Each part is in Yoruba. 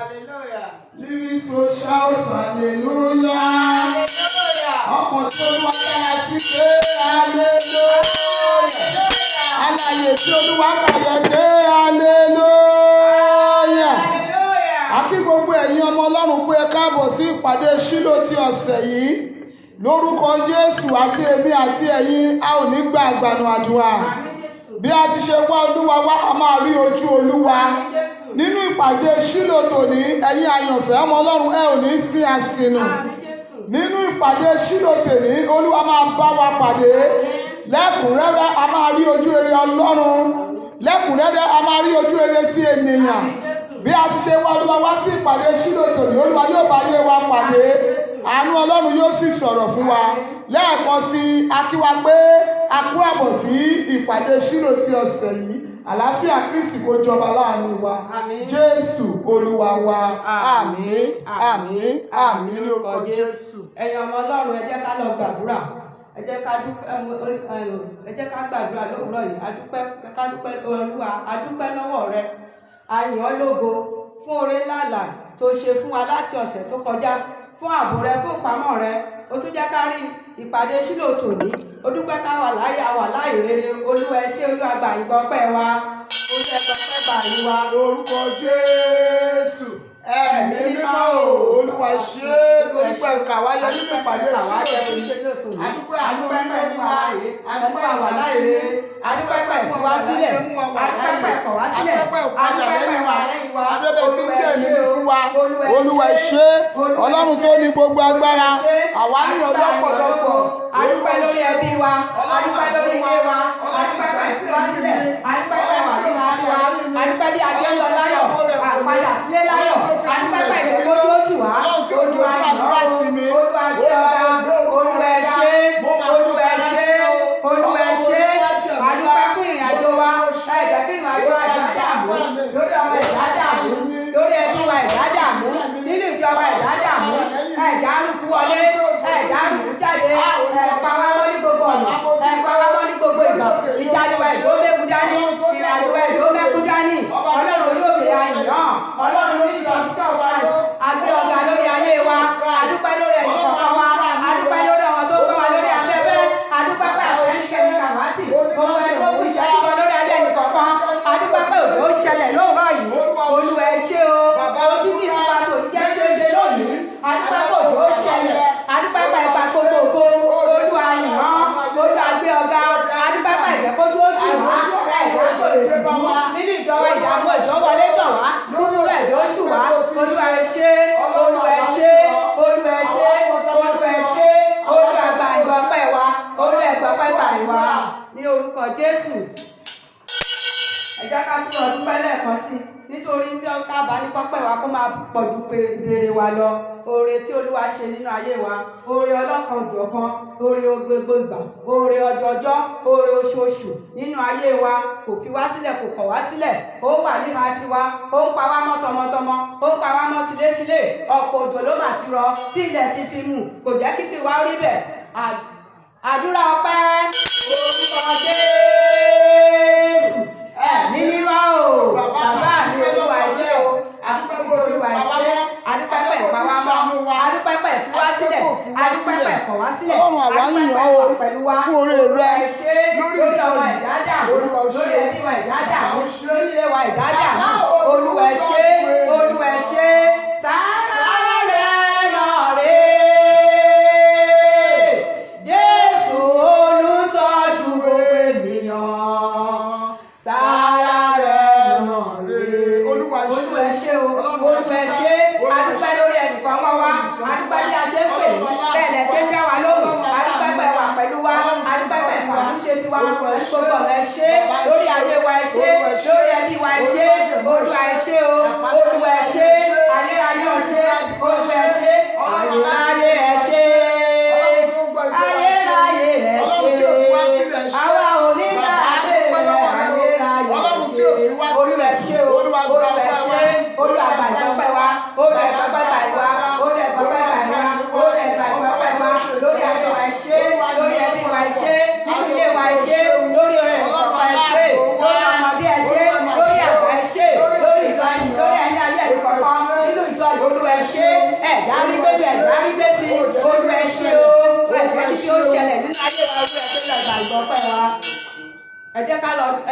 Hallelujah. Living soul shout hallelujah. Hallelujah. Ọkàn tí Olúwa dára sí pé hallelujah. Alààyè tí Olúwa kàyẹ pé hallelujah. Hallelujah. A kí gbogbo ẹ̀yin ọmọ Ọlọ́run pé ẹ káàbọ̀ sí ìpàdé Ṣílò ti ọ̀sẹ̀ yìí. Lórúkọ Jésù, àti èmi àti ẹ̀yin, a ò ní gba àgbànú àdúrà. Àmín Jésù. Bí a ti ṣe wá Olúwa wá, a máa rí ojú Olúwa. Àmín Jésù. Nínú ìpàdé Ṣílò tòní, ẹ̀yin àyànfẹ́ ọmọ Ọlọ́run, ẹ ò ní sin àsìnù. Àmín Jésù. Nínú ìpàdé Ṣílò tòní, Olúwa máa bá wa pàdé lẹ́kùnrẹ́rẹ́. A máa rí ojú rere Ọlọ́run lẹ́kùnrẹ́rẹ́. A máa rí ojú rere ti ènìyàn. Àmín Jésù. Bí a ti ṣe wá Olúwa wá sí ìpàdé Ṣílò tòní, Olúwa yóò bá yé wa pàdé, àánú Ọlọ́run yóò sì sọ̀rọ̀ fún wa. Lẹ́ẹ̀kan sí i, a kí wa pé a kú àbọ̀ sí ìpàdé Ṣílò ti ọ̀sẹ̀ yìí. Àlàáfíà Kristi kó jọba láàrin wa. Àmín. Jésù Olúwa wa. Àmín, àmín, àmín ní orúkọ Jésù. Ẹ̀yin ọmọ Ọlọ́run, ẹ jẹ́ ká lọ gbàdúrà. Ẹ jẹ́ ká dúpẹ́, ẹ jẹ́ ká gbàdúrà lówùúrọ̀ yìí. A dúpẹ́, ká dúpẹ́ Olúwa, a dúpẹ́ lọ́wọ́ rẹ. A yìn ọ́ lógo fún oore ńláńlá tó ṣe fún wa láti ọ̀sẹ̀ tó kọjá, fún ààbò rẹ, fún ìpamọ́ rẹ. Ó tún jẹ́ ká rí ìpàdé Ṣílò tòní. Ó dúpẹ́ ká wà láyé, a wà láàyè rere. Olúwa, ẹ ṣé. Olúwa, gbà yín gbọ́pẹ́ wa. Olúwa, ẹ gbọ́pẹ́ gbà yín wa. Orúkọ Jésù, Ẹ̀mí Mímọ́ o, Olúwa, ṣe é torí pé kà wáyé nínú ìpàdé Ṣílò tòní. Adúpẹ́ àánú lórí wa, adúpẹ́ àwà láyé, adúpẹ́ pẹ̀ fún wa sílẹ̀, adúpẹ́ pẹ̀ kọ̀ wá sílẹ̀, adúpẹ́ òpadà adúpẹ́ lẹ́yìn pẹ̀ wa wà lẹ́yìn wa. Adúpẹ́ tí ń jẹ́ ẹ̀mí ní fún wa. Olúwa, Olúwa, ṣe é. Ọlọ́run tó ní gbogbo agbára, àwa ní ọlọ́pọ̀lọpọ̀. Adúpẹ́ lórí ẹbí wa, adúpẹ́ lórí ilé wa, adúpẹ́ pẹ̀ fún wa sílẹ̀, adúpẹ́ pẹ̀ wà nínú tiwa, adúpẹ́ bí a ṣe ń lọ láyọ̀, àpadà sílé láyọ̀, adúpẹ́ pẹ̀ ìdókòjú ó tì wá. Ọlọ́run tí ojú Olúwa, ojú àdúrà tì mí. Olúwa, gbé ọ̀gá. Olúwa, ẹ ṣé. Olúwa, ẹ ṣé. Olúwa, ẹ ṣé. Adúpẹ́ fún ìrìn àjò wa. Ẹ jẹ́ kí ìrìn àjò wa ẹ̀dá dààmú lórí ọmọ, ẹ̀dá dààmú lórí ẹbí wa, ẹ̀dá dààmú nínú ìjọ wa, ẹ̀dá dààmú, ẹ̀dá arúgbó wọlé, ẹ̀dá arúgbó jáde. Ẹ̀ pa wá mọ́ ní gbogbo ọ̀nà, ẹ̀ pa wá mọ́ ní gbogbo ìgbà. Ìjáde wa, ẹ̀dó mẹ́kú dání. Ìrìn àjò wa, ẹ̀dó mẹ́kú dání. Ọlọ́run olóògbé àyàn, Ọlọ́run oníjọ Christ, agbé ọ̀gá lórí ayé wa. Adúpẹ́ lórí ẹnì kọ̀ọ̀kan wa. Adúpẹ́ lórí àwọn tó gbọ́ wa lórí afẹ́fẹ́. Adúpẹ́ pé àwọn ẹnikẹ́ni kàwátì ohun ẹni tó kù ìṣẹ́jú kan lórí ayé ẹnì kọ̀ọ̀kan. Adúpẹ́ pé òjò ń ṣẹlẹ̀ lóòrọ̀ yìí. Olúwa, ẹ ṣé o. Ohun tí kì í sùn wa tòní jẹ́ ṣe é ṣe lónìí. Adúpẹ́ pé òjò ń ṣẹlẹ̀. Adúpẹ́ pé ipa gbogbogbò. Olúwa, yìn án. Olúwa, gbé ọ̀gá. Adúpẹ́ pé ìjẹ́kójú ó tì wá, ẹ̀dá tó lè tì mú nínú ìjọba. Ìdààmú ìjọ wọlé tọ̀ wá, kúkúrú ẹ̀jọ́ oṣù wá. Olúwa, ẹ ṣé. Olúwa, ẹ ṣé. Olúwa, ẹ ṣé. Olúwa, ẹ ṣé. Olúwa, gba ìgbọ́pẹ́ wa. Olúwa, ìgbọ́pẹ́ gbà wá ní orúkọ Jésù. Ẹ jẹ́ ká tún lọ dúpẹ́ lẹ́ẹ̀kan sí i, nítorí tí ká bá ní pọ́pẹ́ wa kó máa pọ̀ ju rere wa lọ. Oore tí Olúwa ṣe nínú ayé wa, oore ọlọ́kan-ò-jọ̀kan, oore gbogbo ìgbà, oore ọjọọjọ́, oore oṣooṣù nínú ayé wa, kò fi wá sílẹ̀, kò kọ̀ wá sílẹ̀. Ó wà nínú tiwa, ó ń pa wá mọ́ tọmọtọmọ, ó ń pa wá mọ́ tilétilé. Ọ̀pọ̀ òjò ló mà ti rọ tí ilẹ̀ ti fi mú, kò jẹ́ kí tiwa rí bẹ́ẹ̀. Àdúrà ọpẹ́. Orúkọ Jésù, Ẹ̀mí Mímọ́ o, bàbá mi, Olúwa, ẹ ṣé o. Olúwa, ẹ ṣé. Adúpẹ́ pẹ̀ pa wá mọ́, adúpẹ́ pẹ̀ fi wá sílẹ̀, adúpẹ́ pẹ̀ kọ̀ wá sílẹ̀. Ọlọ́run, àwa yìn Adúpẹ́ ọ́ pẹ̀ o wà pẹ̀lú wa. fún oore rẹ Ẹ ṣé lórí lórí ìjọ ọmọ yìí. ẹ̀dá dààmú, Olúwa, o lórí ṣé. ẹbí wa, ẹ̀dá dààmú, O ṣé. nílé wa, ẹ̀dá dààmú. Olúwa, ẹ ṣé. Olúwa, ẹ ṣé. Sára rẹ̀ náà rèé, Jésù olùtọ́jú ènìyàn, sára rẹ̀ náà rèé. Olúwa, ẹ ṣé. Olúwa, ẹ ṣé o. Ọlọ́run, Olúwa, ẹ ṣé. Olúwa, ẹ Adúpẹ́ lórí ẹnìkọ̀ọ̀kan wa. Adúpẹ́ bí a ṣe ń pè yín, bẹ́ẹ̀ lẹ ṣe ń dá wa lóhùn. Adúpẹ́ pẹ̀ wà pẹ̀lú wa. Adúpẹ́ pẹ̀ fàánú ṣe tiwa. Gbogbo ọ̀nà, ẹ ṣé. Lórí ayé wa, ẹ ṣé. Lórí ẹbí wa, ẹ ṣé. Olúwa, ẹ ṣé o. Olúwa, ẹ ṣé. Ayérayé, ẹ ṣé. Olúwa, ẹ ṣé. Ayérayé, ẹ ṣé. Ayérayé, ẹ ṣé. Àwa ò ní gbàgbé rẹ. Ayérayé, ẹ ṣé. Olúwa, ẹ ṣé o. Olúwa, ẹ ṣé. Olúwa, gba ìgbọ́pẹ́ wa. Olúwa, ìgbọ́pẹ́ gbà ìwà. Olúwa, ìgbọ́pẹ́ gbà ìwà. Olúwa, ìgbọ́pẹ́ wa. Lórí ayé wa, ẹ ṣé. Lórí ẹbí wa, ẹ ṣé. Nínú ilé wa, ẹ ṣé. Lórí ọ̀rẹ́ ìkọ̀kọ̀, ẹ ṣé. Lórí ọmọdé, ẹ ṣé. Lórí àgbà, ẹ ṣé. Lórí ìjọ, lórí ẹni ayé ẹ̀dùnkọ̀kọ̀. ìjọ yìí, Olúwa ẹ ṣé. Ẹ̀dá rí bébí, ẹ̀dá rí bésí, Olúwa ẹ ṣé o. Ẹ̀dá kí ó ṣẹlẹ̀ nínú ayé wa, Olúwa ẹ ṣé, lọ́gbà ìgbọ́pẹ́ wa. Ẹ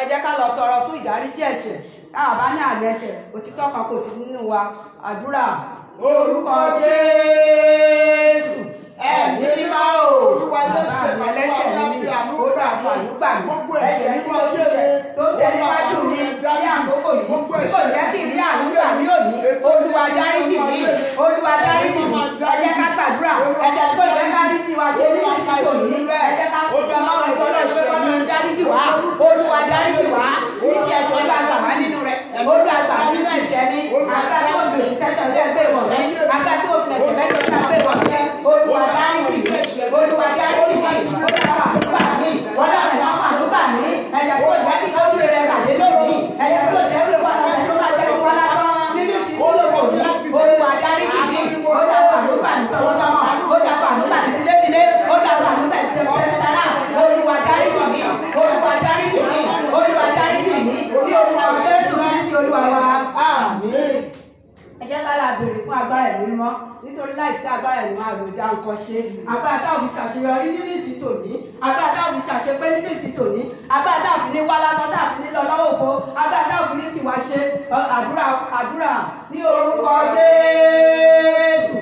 jẹ́ ká lọ tọrọ fún ìdáríjì ẹ̀ṣẹ̀. Táwa bá ní àmì ẹ̀ṣẹ̀, òtítọ́ kan kò sí nínú wa. Àdúrà. Orúkọ Jésù. Ẹ̀mí mímọ́ o. Olúwa ẹlẹ́ṣẹ̀ Bàbá mi ẹlẹ́ṣẹ̀ ni mí. Olúwa fàánú gbà mí. Gbogbo ẹ̀ṣẹ̀ Ẹ̀ṣẹ̀ tí mo ti ṣẹ̀ tó ń bẹ níwájú mi ní àkókò yìí tí kò jẹ́ kí n rí àánú gbà ní òní. Olúwa dáríjì mí. Olúwa dáríjì mí. Ẹ jẹ́ ká gbàdúrà. Ẹ̀ṣẹ̀ tí kò jẹ́ ká rí tiwa ṣe nínú ìsìnkú yìí. Ẹ jẹ́ ká fi ọmọ ọjọ́ Ọlọ́run pé k'Ọlọ́run dáríjì wá. Olúwa dáríjì wá. Ní ti ẹ̀ṣẹ̀ Olúwa gbà wá nínú rẹ̀. Olúwa gbà mí nínú ẹ̀ṣẹ̀ mi. Agbára tí mo fi ṣẹ̀ṣẹ̀ lé ẹgbẹ́ ìwọ̀n mi. Agbára tí mo fi ẹ̀ṣẹ̀ lẹ́sẹ̀ lé ẹgbẹ́ ìwọ̀n mi. Olúwa dáríjì mí. Olúwa dáríjì mí. Olúwa fàánú gbà mí. Ọlọ́run máa fàánú gbà mí. Ẹ̀ṣẹ̀ tí kò jẹ́ kí ojú rere pàdé lónìí. Ẹ̀ṣẹ̀ tí kò jẹ́ kí wọ́n lọ sí máa jẹ́ kí wọ́n lásán nínú ìṣubú lónìí. Olúwa dáríjì mí. Olúwa fàánú gbà mí tọmọtọmọ. Olúwa fàánú gbà mí tilétilé. Olúwa fàánú gbà mí tẹ̀mítẹ̀mítara. Olúwa dáríjì mí. Olúwa dáríjì mí. Olúwa dáríjì mí. Ní orúkọ Jésù Kristi Olúwa wa. Àmín. Ẹ jẹ́ ká la béèrè fún agbára ẹ̀mí mímọ́, nítorí láìsí agbára ẹ̀mí mímọ́ a lè dá nǹkan ṣe. Agbára táwọn fi ṣàṣeyọrí nínú ìsìn tòní, agbára táwọn fi ṣàṣepé nínú ìsìn tòní, agbára táwọn fi ní wá lásán, táwọn fi ní lọ lọ́wọ́ òfo, agbára táwọn fi ní tiwa ṣe. Àdúrà, àdúrà ní orúkọ Jésù.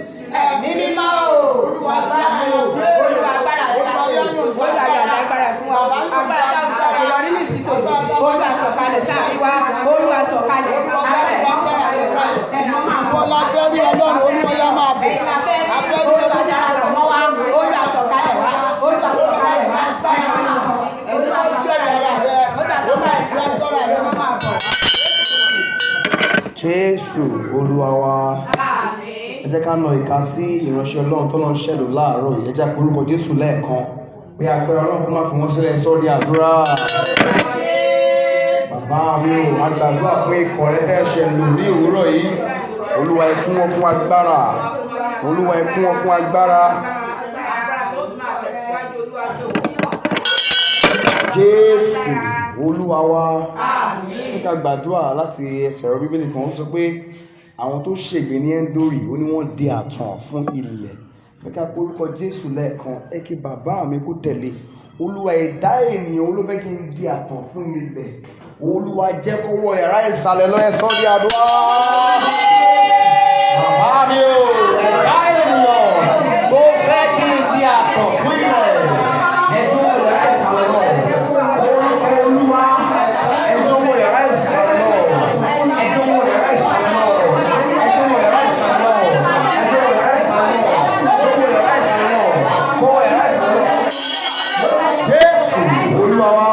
Ẹ̀mí mímọ́ o, bàbá mi o, Olúwa agbára rẹ̀ la pè, Olúwa yọ̀ǹda agbára fún wa, agbára táwọn fi ṣàṣeyọrí nínú ìsìn tòní, Olúwa sọ̀kalẹ̀ sáàrin wa, Olúwa sọ̀kalẹ̀, Wọ́n la fẹ́ rí Ọlọ́run, Olúwa yá máa bọ̀. A fẹ́ rí Olúwa darapọ̀ mọ́ wa, Olúwa sọ̀kalẹ̀ wá, Olúwa sọ̀kalẹ̀ wá, Ẹ̀mí máa jẹ́rìí ara rẹ̀. Olúwa sọ̀kalẹ̀ wá, Agbára rẹ̀. Olúwa máa bọ̀. Jésù Olúwa wa. Àmín. Ẹ jẹ́ ká na ìka sí ìránṣẹ́ Ọlọ́run tó lọ ń ṣẹ̀lò láàárọ̀ yìí. Ẹ jẹ́ kó orúkọ Jésù lẹ́ẹ̀kan. Bí agbára Ọlọ́run fún máa fi wọ́n sílẹ̀ sórí àdúrà. Bàbá mi ò, a gbàdúrà fún ikọ̀ rẹ tẹ́ ṣe lò ní òwúrọ̀ yìí. Olúwa ẹ kún wọn fún agbára. Olúwa ẹ kún wọn fún agbára. Jésù Olúwa wa. Àmín. Ká gbàdúrà láti ẹsẹ̀ ọ̀rọ̀ Bíbélì kan, ó sọ pé àwọn tó ṣègbè ní Ẹ́ńdórì, ó ní wọ́n di àtàn fún ilẹ̀. Fẹ́ ká pe orúkọ Jésù lẹ́ẹ̀kan, ẹ kí bàbá mi kó tẹ̀lé. Olúwa ẹ̀dá ènìyàn ló fẹ́ kí n di àtàn fún ilẹ̀. Olúwa jẹ́ kó wọ yàrá ìsàlẹ̀ lọ, ẹ sọ́ di àdúrà. Bàbá mi ò, ẹ̀dá ènìyàn tó fẹ́ kí n di àtàn fún ilẹ̀. Ẹ tó wọ yàrá ìsàlẹ̀ lọ. Orúkọ Olúwa, ẹ tó wọ yàrá ìsàlẹ̀ lọ. Ẹ tó wọ yàrá ìsàlẹ̀ lọ. Ẹ tó wọ yàrá ìsàlẹ̀ lọ. Ẹ tó wọ yàrá ìsàlẹ̀ lọ. Ẹ tó wọ yàrá ìsàlẹ̀ lọ. Kó wọ yàrá ìsàlẹ̀ lọ. Jésù Olúwa wa.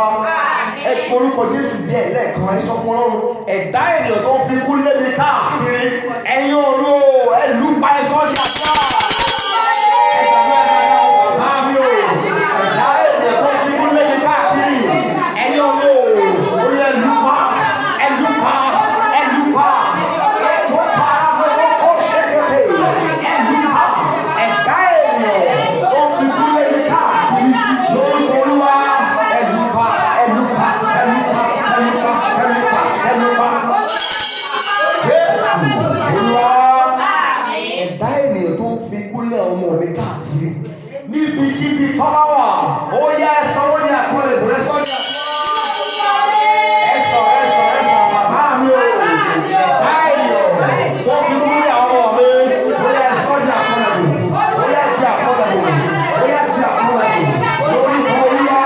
Ẹ pe orúkọ Jésù bí ẹ lẹ́ẹ̀kan, ẹ sọ fún Ọlọ́run, ẹ̀dá ènìyàn tó ń fi kú lé mi káàkiri, ẹ̀yin ọ̀run o, ẹ lù pa ẹ sọ́ di àdúrà. Bàbá mi o, ẹ̀dá ènìyàn tó ń fi kú lé mi káàkiri, ẹ̀yin ọ̀run o, ó yẹ lù pa, ẹ lù pa, ẹ lù pa, ẹ kó pa, ẹ kó ṣẹ́kẹ̀tẹ̀, ẹ lù pa, ẹ̀dá ènìyàn tó ń fi kú lé mi káàkiri, lórúkọ Olúwa, ẹ lù pa, ẹ lù pa, ẹ lù pa, ẹ lù pa, ẹ lù pa, ẹ lù pa. Jésù Olúwa, ẹ̀dá ènìyàn tó ń fi kúlẹ̀ ọmọ mi káàkiri níbikíbi tọ́lá wà, ó yẹ ẹsẹ̀ wọ́n ní àkọọ́lẹ̀ ìbò rẹ sọ́jà. Ẹsọ̀ ẹsọ̀ ẹsọ̀ bàbá mi ò, ẹ̀dá ènìyàn tó fi kúlẹ̀ ọmọ mi, ó yẹ sọ́jà àkọọ́lẹ̀ ìbò, ó yẹ di àkọọ́lẹ̀ ìbò, ó yẹ di àkọọ́lẹ̀ ìbò, lórúkọ Olúwa,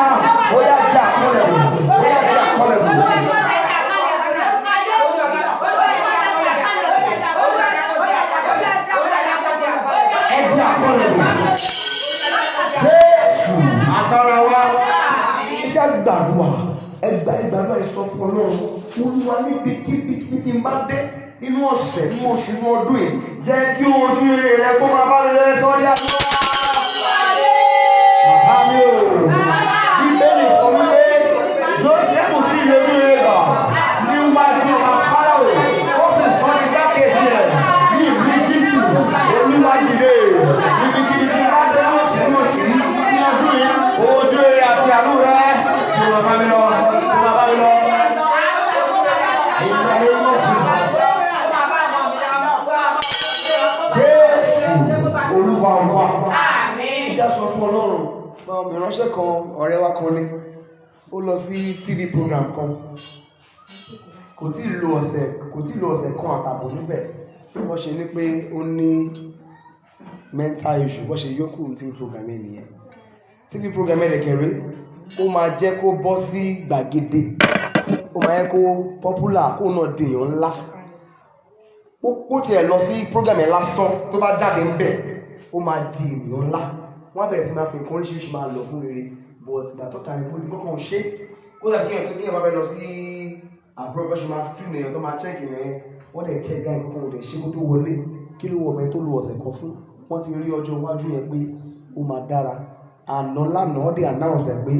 ó yẹ di àkọọ́lẹ̀ ìbò, ó yẹ di àkọọ́lẹ̀ ìbò. Ẹ di àkọọ́lẹ̀ ìbò. Jésù agbára wa. Ẹ jẹ́ gbàdúrà, ẹ gbà ẹ gbàdúrà, ẹ sọ fún Ọlọ́run, Olúwa níbikíbi tí n bá dé nínú ọ̀sẹ̀, nínú oṣù, nínú ọdún yìí, jẹ́ kí ojú rere rẹ kó máa bá mi lọ sórí àdúrà. Bàbá mi ò, Bíbélì sọ wípé Jósẹ́fù sì rí ojú rere gbà níwájú ọba Fáráò, ó sì sọ ní igbákejì rẹ̀ ní ìlú Íjíbítì. Olúwa dìde níbikíbi tí n bá dé ní ọ̀sẹ̀, nínú oṣù, ní ọdún yìí, ojú rere àti àánú rẹ kó máa bá mi lọ, kó máa bá mi lọ. In the name of Jesus. Ẹ jẹ́ á sọ fún Ọlọ́run. Ìránṣẹ́ kan, ọ̀rẹ́ wa kan ni, ó lọ sí TV program kan. Kò tí ì lo ọ̀sẹ̀ kan àtàbọ̀ níbẹ̀. Wọ́n ṣe ní pé ó ní mental issue, wọ́n ṣe yókù ní TV program yẹn nìyẹn. TV program yẹn lẹ̀kẹ̀rẹ́, ó máa jẹ́ kó bọ́ sí gbàgede, ó máa yẹ kó popular, kó náà dèèyàn ńlá. Ó tiẹ̀ lọ sí program yẹn lásán, tó bá jáde ń bẹ̀, ó máa di ènìyàn ńlá. Wọ́n á bẹ̀rẹ̀ sí máa fi nǹkan oríṣiríṣi máa lọ fún rere, but ìgbà tó ta ìbò ní kọ́kàn ṣe kó dàbí kéèyàn bá fẹ́ lọ sí àbúrò, bá ṣe máa screen èèyàn, tó máa check èèyàn yẹn, wọ́n dẹ̀ check guy, kọ́kàn ò dẹ̀ ṣe kó tó wọlé. Kí ló wọ ọmọ yẹn tó lo ọ̀sẹ̀ kan fún? Wọ́n ti rí ọjọ́ iwájú yẹn pé ó máa dára. Àná lánàá, wọ́n dẹ̀ announce ẹ̀ pé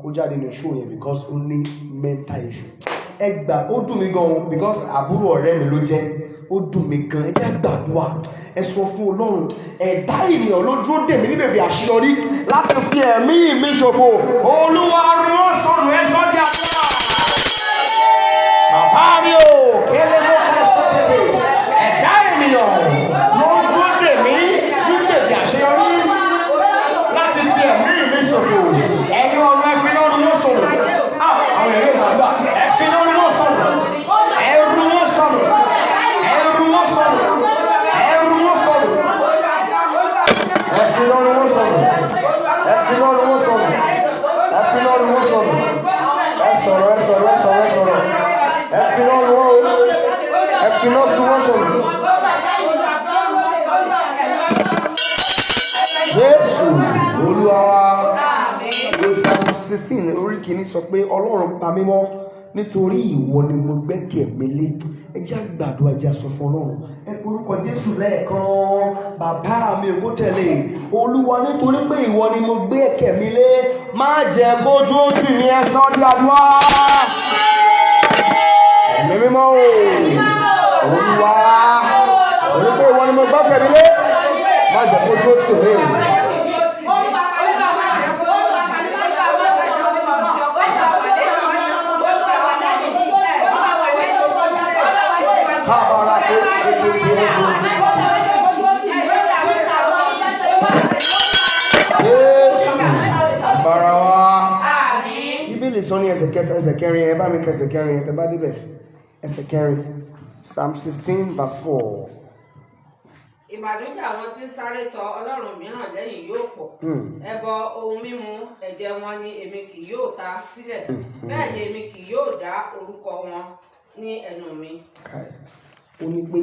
kó jáde ní show yẹn because ó ní mental issue. Ẹ gbà, ó dùn mí gan because àbúrò ọ̀rẹ́ mi ló jẹ́, ó dùn mí gan. Ẹ jẹ́ gbàdúrà, ẹ sọ fún Ọlọ́run: ẹ̀dá ènìyàn ló dúró dè mí ní bèbè àṣeyọrí láti fi ẹ̀mí mi ṣòfò, Olúwa, rún ó sọnù. Ẹ sọ di àdúrà. Bàbá mi ò kélé ló ká ṣe tètè. Ẹ̀dá ènìyàn ló dúró dè mí ní bèbè àṣeyọrí láti fi ẹ̀mí mi ṣòfò, ẹ̀yin ọ̀run, ẹ fi lọ́rùn ló sọnù. Àwọn èèyàn yóò gbàdúrà. Ẹ fi lọ́rùn ló sọnù, ẹrù wọn sọnù, ẹrù wọn sọnù, ẹrù wọn sọnù. Ẹ fi lọ́rùn wọn sọnù, ẹ fi lọ́rùn wọn sọnù, ẹ fi lọ́rùn wọn sọnù. Ẹ sọ̀rọ̀, ẹ sọ̀rọ̀, ẹ sọ̀rọ̀, ẹ sọ̀rọ̀. Ẹ fi lọ́rùn wọn o, ẹ fi lọ́sùn wọn sọnù. Jésù Olúwa wa. Ìwé Psalm 16 orí kìíní sọ pé, "Ọlọ́run, pa mí mọ́, nítorí ìwọ ni mo gbẹ́kẹ̀ mi lé." Ẹ jẹ́ á gbàdúrà, ẹ jẹ́ á sọ fún Ọlọ́run. Ẹ pe orúkọ Jésù lẹ́ẹ̀kan. Bàbá mi ò kó tẹ̀lé. Olúwa, nítorí pé ìwọ ni mo gbẹ́kẹ̀ mi lé, má jẹ́ kójú ó tì mí. Ẹ sọ́ di àdúrà. Ẹ̀mí mímọ́ o, Olúwa, torí pé ìwọ ni mo gbẹ́kẹ̀ mi lé, má jẹ́ kójú ó tì mí. Kábàárà tó ṣe kékeré. Jésù bára wa. Bíbélì sọ ní ẹsẹ̀ kẹta, ẹsẹ̀ kẹrin, ẹ bá mi kẹsẹ̀ kẹrin, ẹ tẹ́ bá débẹ̀. Ẹsẹ̀ kẹrin, Psalm 16 verse 4. Ìbànújẹ́ àwọn tí ń sáré tọ ọlọ́run mìíràn lẹ́yìn yóò pọ̀. Ẹbọ ohun mímu ẹ̀jẹ̀ wọn ni èmi kì yóò ta sílẹ̀, bẹ́ẹ̀ ni èmi kì yóò dá orúkọ wọn ní ẹnu mi. Ó ní pé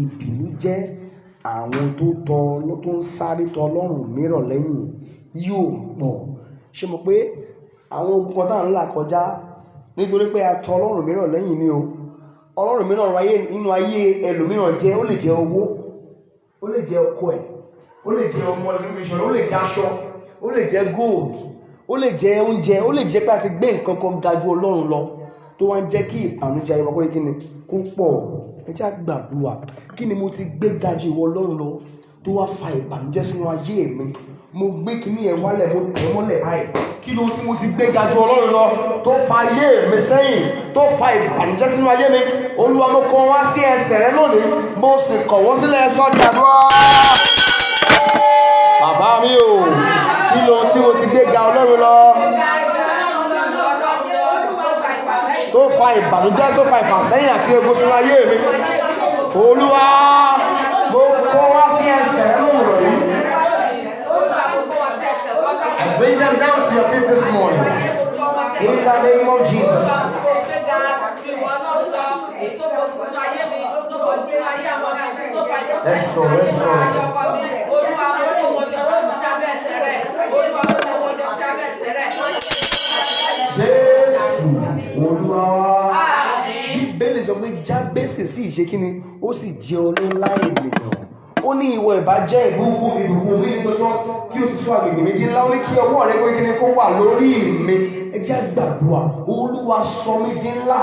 ìbínú jẹ́ àwọn tó ń sáré tọ ọlọ́run mìíràn lẹ́yìn yóò pọ̀. Ṣé mo pé àwọn ogun kan tá à ń là kọjá nítorí pé a tọ ọlọ́run mìíràn lẹ́yìn ni o? Ọlọ́run mìíràn ayé nínú ayé ẹlòmíràn jẹ́, ó lè jẹ́ owó, ó lè jẹ́ ọkọ ẹ̀, ó lè jẹ́ ọmọ ẹlòmíràn, ó lè jẹ́ aṣọ, ó lè jẹ́ gold, ó lè jẹ́ oúnjẹ, ó lè jẹ́ pé a ti gbé nǹkan kan ga ju Ọlọ́run lọ, tó wá ń jẹ́ kí ìbànújẹ́ ayé wa kó yẹ kí ni kó pọ̀. Ẹ jẹ́ á gbàdúrà: kí ni mo ti gbé ga ju ìwọ Ọlọ́run lọ tó wá fa ìbànújẹ́ sínú ayé mi? Mo gbé kíní ẹ̀ wálẹ̀, mo tẹ̀ mọ́lẹ̀ báyìí. Kí ló tí mo ti gbé ga ju Ọlọ́run lọ tó fa ayé mi sẹ́yìn, tó fa ìbànújẹ́ sínú ayé mi? Olúwa, mo kọ wá sí ẹsẹ̀ rẹ lónìí, mo sì kọ̀ wọ́n sílẹ̀. Sọ́ di àdúrà. Bàbá mi o, kí ló tí mo ti gbé ga Ọlọ́run lọ tó fa ìbànújẹ́, tó fa ìfàsẹ́yìn àti ogun sínú ayé mi? Olúwa, mo kọ wá sí ẹsẹ̀ rẹ lówùrọ̀ yìí. I bring them down to your feet this morning. In the name of Jesus. Ẹ sọ̀rọ̀, ẹ sọ̀rọ̀. Jésù Olúwa wa. Bíbélì sọ pé Jábésì sì ṣe kí ni? Ó sì jẹ́ ọlọ́lá ènìyàn. Ó ní, "Ìwọ ìbá jẹ́ ìbùkún, ìbùkún mi ní tọ́tọ́, kí o sì sọ agbègbè mi di ńlá." Ó ní kí ọwọ́ rẹ kó kí ni kó wà lórí mi. Ẹ jẹ́ á gbàdúrà. Olúwa, sọ mí di ńlá,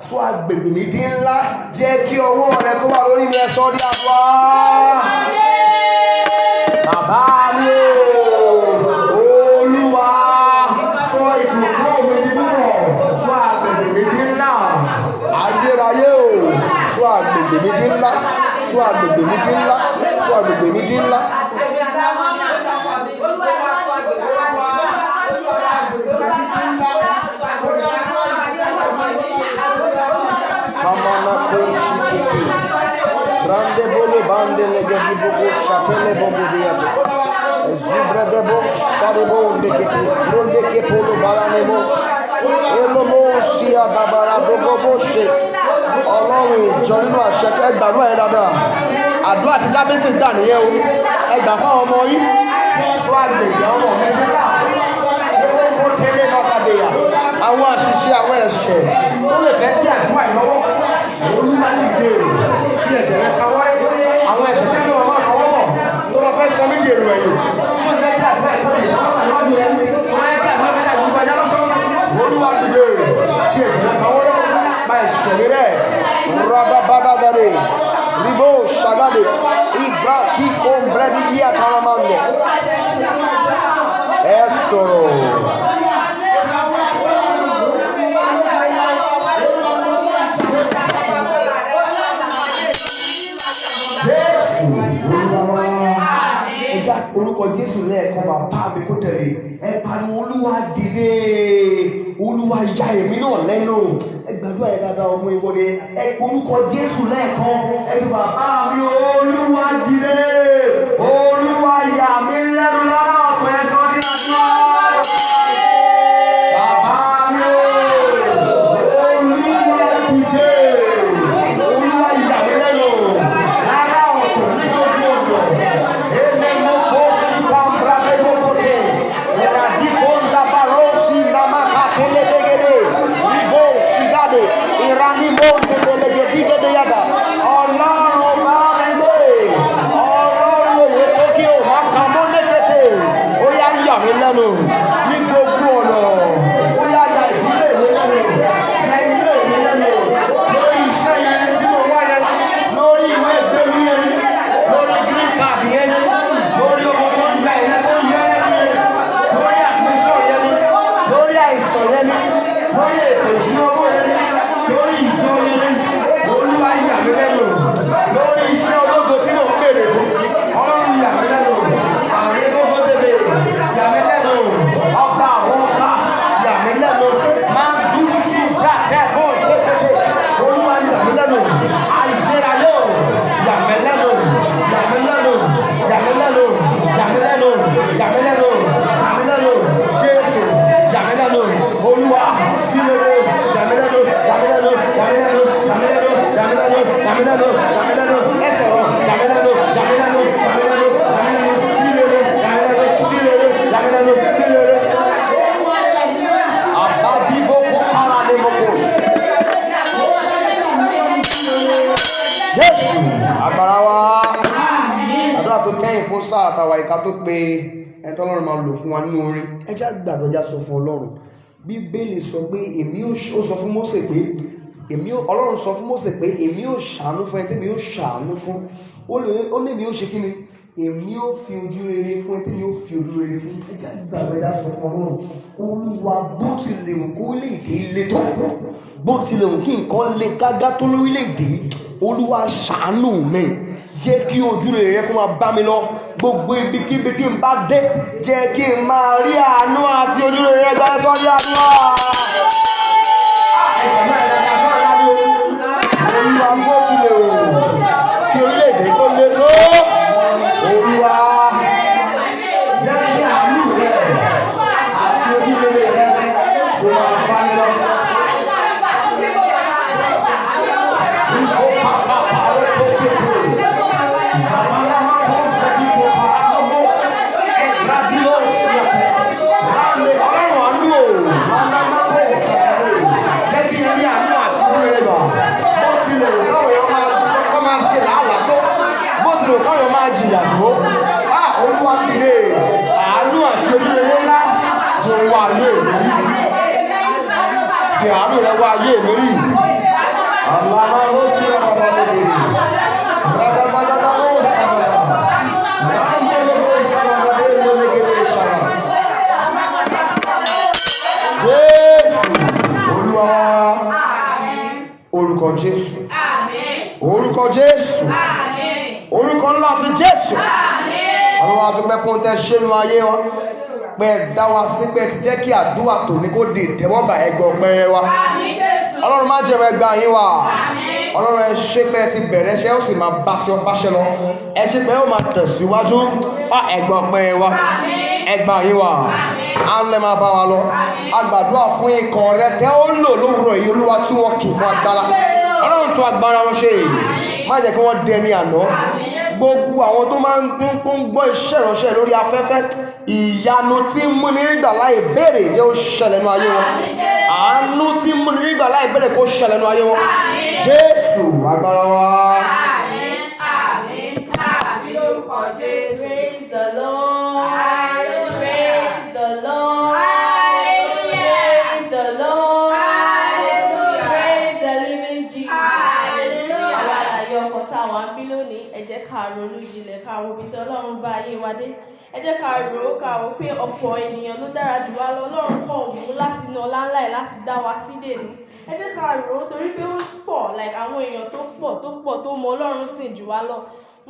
sọ agbègbè mi di ńlá, jẹ́ kí ọwọ́ rẹ kó wà lórí mi. Ẹ sọ di àdúrà. Bàbá mi o, Olúwa, sọ ìbùkún mi di púpọ̀, sọ agbègbè mi di ńlá. Ayérayé o, sọ agbègbè mi di ńlá, sọ agbègbè mi di ńlá, sọ agbègbè mi di ńlá. Kamana ko shikete. Grande bolo bande legedi bogo shatele bogo diato. Zubredebo shadebo ndekete. Bronde kepolo balanemo. Elomo si adabara bogo bo ṣe. Ọlọ́run ìjọ nínú àṣẹ, ẹ gbàdúrà yẹn dáadáa. Àdúrà tí Jábésì gbà nìyẹn o. Ẹ gbà fáwọn ọmọ yín. Sọ àgbègbè ọmọ mi nígbà. Kó tẹ́lẹ̀ bàtàdéyà. Àwọn àṣìṣe, àwọn ẹ̀ṣẹ̀ tó lè fẹ́ kí àdúrà yìí lọ́wọ́. Olúwa ní ìbéèrè tí ẹ̀jẹ̀ rẹ̀ kawọ́rẹ́. Àwọn ẹ̀ṣẹ̀ tí wọ́n máa kọwọ́ bọ̀ tó lọ fẹ́ sọ mí di èrò ẹ̀yìn. Tí wọ́n jẹ́ kí àdúrà yìí lè lọ́wọ́ níwájú rẹ̀. Wọ́n yẹ kí àdúrà mẹ́ta ìlú kọjá lọ́sọ́. Olúwa dìde tí ẹ̀jẹ̀ rẹ̀ kawọ́rẹ́. Bá ẹ̀ṣẹ̀ mi rẹ̀. Radabadagade. Ribo shagade. Ibra tí kò ń brẹ́dí bí àtàwọn máa ń yẹ. Ẹ sọ̀rọ̀. Jésù Olúwa wa. Ẹ já orúkọ Jésù lẹ́ẹ̀kan, bàbá mi kó tẹ̀lé. Ẹ pariwo, Olúwa dìde. Olúwa ya èmi náà lẹ́nu. Ẹ gbàdúrà yẹn dáadáa, ọmọ ìwọ ni. Ẹ pe orúkọ Jésù lẹ́ẹ̀kan. Ẹ bí bàbá mi, Olúwa dìde. Olúwa yà mí lẹ́nu lára ọ̀pọ̀, ẹ sọ ní àdúrà. Bàbá mi o, Olúwa dìde. Olúwa yà mí lẹ́nu lára ọ̀tọ̀ ní gbogbo ọ̀dọ̀. Èmi mo kó síkàmbra lébókòtè. Ìràdíkóńdà barósì nàmáka télébégédé. Ìbò sígáde. Ìranimó ndébélégédígédé yàgà. Ọlọ́run bá mi gbé. Ọlọ́run òye tó kí o máa kà mọ́ lékété. Ó yá, yà mí lẹ́nu ní gbogbo ọ̀nà. Ó yá, yà ìdílé mi lẹ́nu. Yà ilé mi lẹ́nu. Lórí iṣẹ́ yẹn tí mo wá yẹn. Lórí ìwé ìgbélú yẹn. Lórí green card yẹn. Lórí ọmọ tó ń gba ìyẹn tó ń yẹ lẹ́nu yẹn. Lórí admission yẹn ni. Lórí àìsàn yẹn ni. Lórí ètò ìṣúná owó yẹn ni. Lórí ìjọ yẹn ni. Olúwa yà mí lẹ́nu. Lórí iṣẹ́ ológo tí mò ń béèrè fún. Ọlọ́run yà mí lẹ́nu. Àárín gbogbo tèmi yà mí lẹ́nu. Ọba àwọn ọba yà mí lẹ́nu. Máa ń dúró sí ìgbà tẹ́kọ̀ tètè. Olúwa yà mí lẹ́nu. Àìṣerayé o yà mí lẹ́nu. Yà mí lẹ́nu. Yà mí lẹ́nu. Yà mí lẹ́nu. Yà mí lẹ́nu. Yà mí lẹ́nu. Jésù yà mí lẹ́nu. Olúwa sí rere yà mí lẹ́nu. Yà mí lẹ́nu. Yà mí lẹ́nu. Yà mí lẹ́nu. Yà mí lẹ́nu. Yà mí lẹ́nu. Yà mí lẹ́nu. Ẹ sọ̀rọ̀, yà mí lẹ́nu. Yà mí lẹ́nu. Yà mí lẹ́nu. Yà mí lẹ́nu. Sí rere yà mí lẹ́nu. Sí rere yà mí lẹ́nu. Sí rere. Àbádìbòkò para ní moko. Jésù agbára wa. Àdúrà tó kẹ́yìn fún sáà àtàwà ìka tó pé ẹni tọ́lọ́run máa lò fún wa nínú orin. Ẹ já gbàdúrà, já sọ fún Ọlọ́run. Bíbélì sọ pé èmi ó sọ fún Mósè pé èmi ó, Ọlọ́run sọ fún Mósè pé èmi ó ṣàánú fún ẹni tẹ́mi ó ṣàánú fún. Ó ní èmi ó ṣe kí ni? Èmi ó fi ojú rere fún ẹni tẹ́mi ó fi ojú rere fún. Ẹ já gbàdúrà, já sọ fún Ọlọ́run. Olúwa, bó tilẹ̀ wù kó orílẹ̀-èdè le tó, bó tilẹ̀ wù kí nǹkan le gágá tó lórílẹ̀-èdè yìí, Olúwa ṣàánú mi, jẹ́ kí ojú rere rẹ kó máa bá mi lọ gbogbo ibikíbi tí n bá dé, jẹ́ kí n máa rí àánú àti ojú rere rẹ gbà, sọ́jà àdúrà. Olúwa, bó tilẹ̀ wù kí orílẹ̀-èdè kó le tó, Olúwa, jẹ́ kí àánú rẹ àti ojú rere rẹ kó máa bá mi lọ. Ó pàpà pàrọ̀ tó kété. Ìsàmàlà kọ́ fẹ́ẹ́ kó parọ́ ẹ̀gbádìó sí ọ̀tẹ̀. Ọlọ́run àánú o, máa kó jẹ́ kí n rí àánú àti ojú rere gbà. Bó tilẹ̀ wù káwọn èèyàn máa kọ́ máa ṣe làálàá tó, bó tilẹ̀ wù káwọn èèyàn máa jìyà tó. Á Olúwa dìde, àánú àti ojú rere ńlá jẹ́ wá ayé mi rí. Fi àánú rẹ wá ayé mi rí. Àlàmà ló sí ọ̀pọ̀ lóde. Ràgàdàgàdà ló sàgàdà. Ràgàdà ló sàgàdà lónìí sàgàdà. Jésù Olúwa wa. Orúkọ Jésù. Orúkọ Jésù. Orúkọ ńlá ti Jésù. Ọlọ́run a dúpẹ́ fún tẹ́ ṣe nínú ayé wa, pé ẹ dá wa sí, pé ẹ ti jẹ́ kí àdúrà tòní kó di ìtẹ́wọ́gbà. Ẹgbẹ́ ọpẹ́ wa. Ọlọ́run má jẹ̀rọ ẹgbẹ́ yín wa. Ọlọ́run, ẹ ṣé pé ẹ ti bẹ̀rẹ̀ ṣẹ́, ó sì máa bá sí ọpáṣẹ lọ. Ẹ ṣé pé ó máa tẹ̀síwájú. Wá ẹgbẹ́ ọpẹ́ wa, ẹgbẹ́ yín wa, á lẹ́ máa bá wa lọ. A gbàdúrà fún ikọ̀ rẹ tẹ́ ó lò lówùrọ̀ yìí. Olúwa, tí wọ́n kì fún agbára, Ọlọ́run, tún agbára wọn ṣe, má jẹ́ kí wọ́n dẹni àná. Gbogbo àwọn tó máa ń gbọ́ iṣẹ́ ìránṣẹ́ lórí afẹ́fẹ́, ìyanu tí ń múni rígbà láì béèrè jẹ́ ó ṣẹlẹ̀ nínú ayé wọn. Àánú tí ń múni rígbà láì béèrè kó ṣẹlẹ̀ nínú ayé wọn. Jésù agbára wa. Àmín, àmín, àmín lórúkọ Jésù. Praise the Lord. Praise the Lord. Hallelujah. Praise the Lord. Hallelujah. Praise the living Jesus. Hallelujah. Àwa àlàyé ọkàn tá a wà ń bí lónìí, ẹ jẹ́ ká ronú jinlẹ̀, ká wo ibi tí Ọlọ́run bá ayé wa dé. Ẹ jẹ́ ká rò ó, ká wò pé ọ̀pọ̀ ènìyàn ló dára jù wá lọ. Ọlọ́run kọ̀ mú láti inú ọlá ńlá ẹ̀ láti dá wa sí dèní. Ẹ jẹ́ ká rò ó torí pé ó pọ̀, like àwọn èèyàn tó pọ̀ tó pọ̀ tó mọ Ọlọ́run sìn jù wá lọ.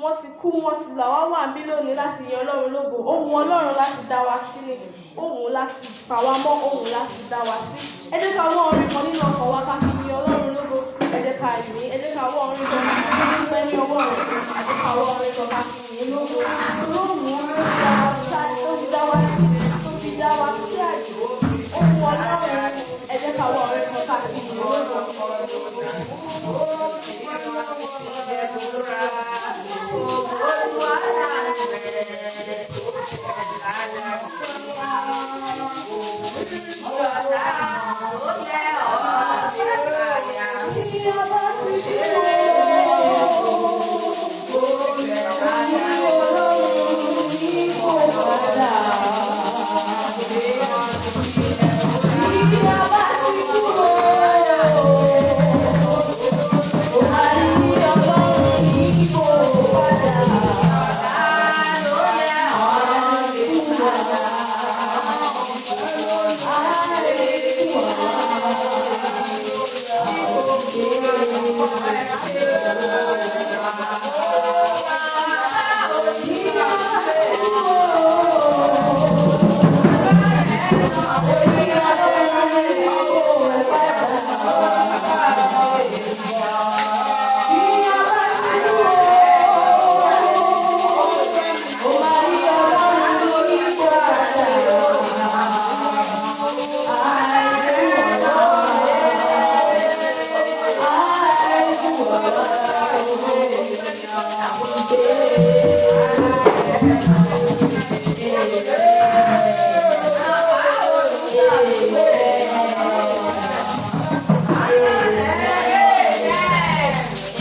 Wọ́n ti kú, wọ́n ti là. Wá wà ń bí lónìí láti yan Ọlọ́run lógo. Ó wù Ọlọ́run láti dá wa sí ni. Ó wù ú láti pa wá mọ́, ó wù ú láti dá wa sí. Ẹ jẹ́ ká wá orin kan nínú ọkàn wa ká fi yin Ọlọ́run lógo. Ẹ jẹ́ ká yìn ín. Ẹ jẹ́ ká wá orin kan ká fi dúpẹ́ ní ọwọ́ rẹ̀. Ẹ jẹ́ ká wá orin kan ká fi yìn ín lógo. Ó wù ú ló fi dá wa sí, tó fi dá wa sí àyè. Ó wù Ọlọ́run. Ẹ jẹ́ ká wá orin kan ká fi yìn ín lógo.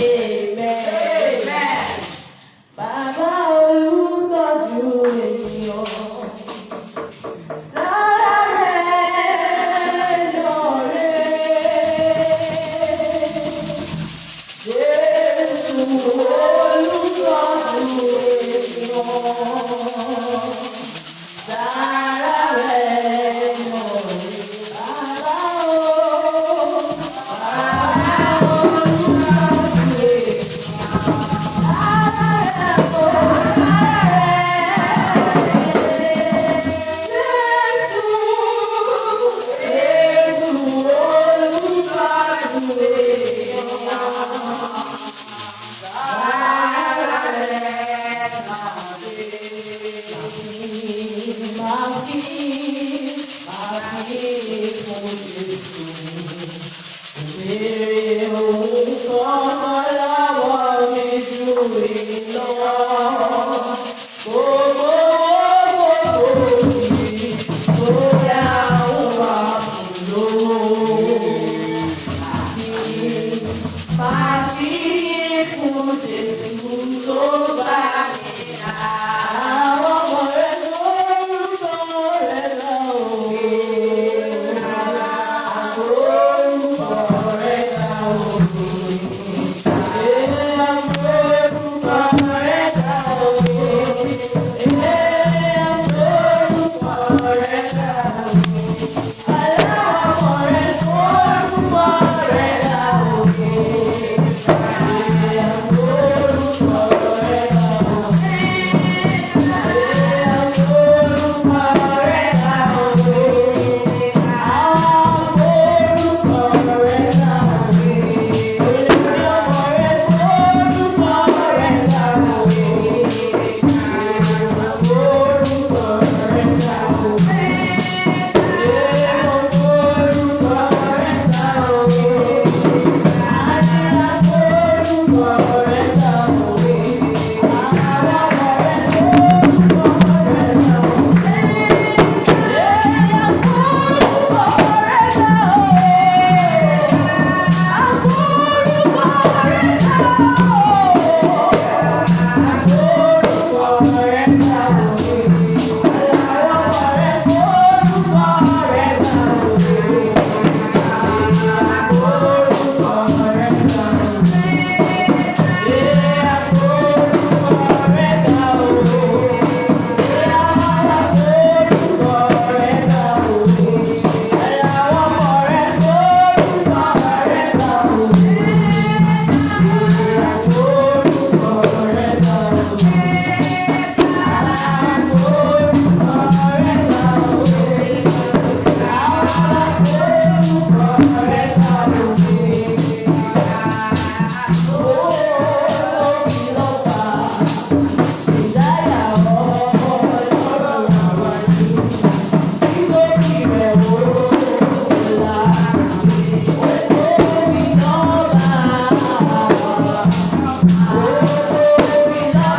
Amen. Bàbá olùtọ́jú ènìyàn, sára rẹ̀ lọ́rẹ́. Jésù olùtọ́jú ènìyàn, sára rẹ̀ lọ́rẹ́. Bàbá olùtọ́jú ènìyàn.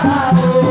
Alágbára.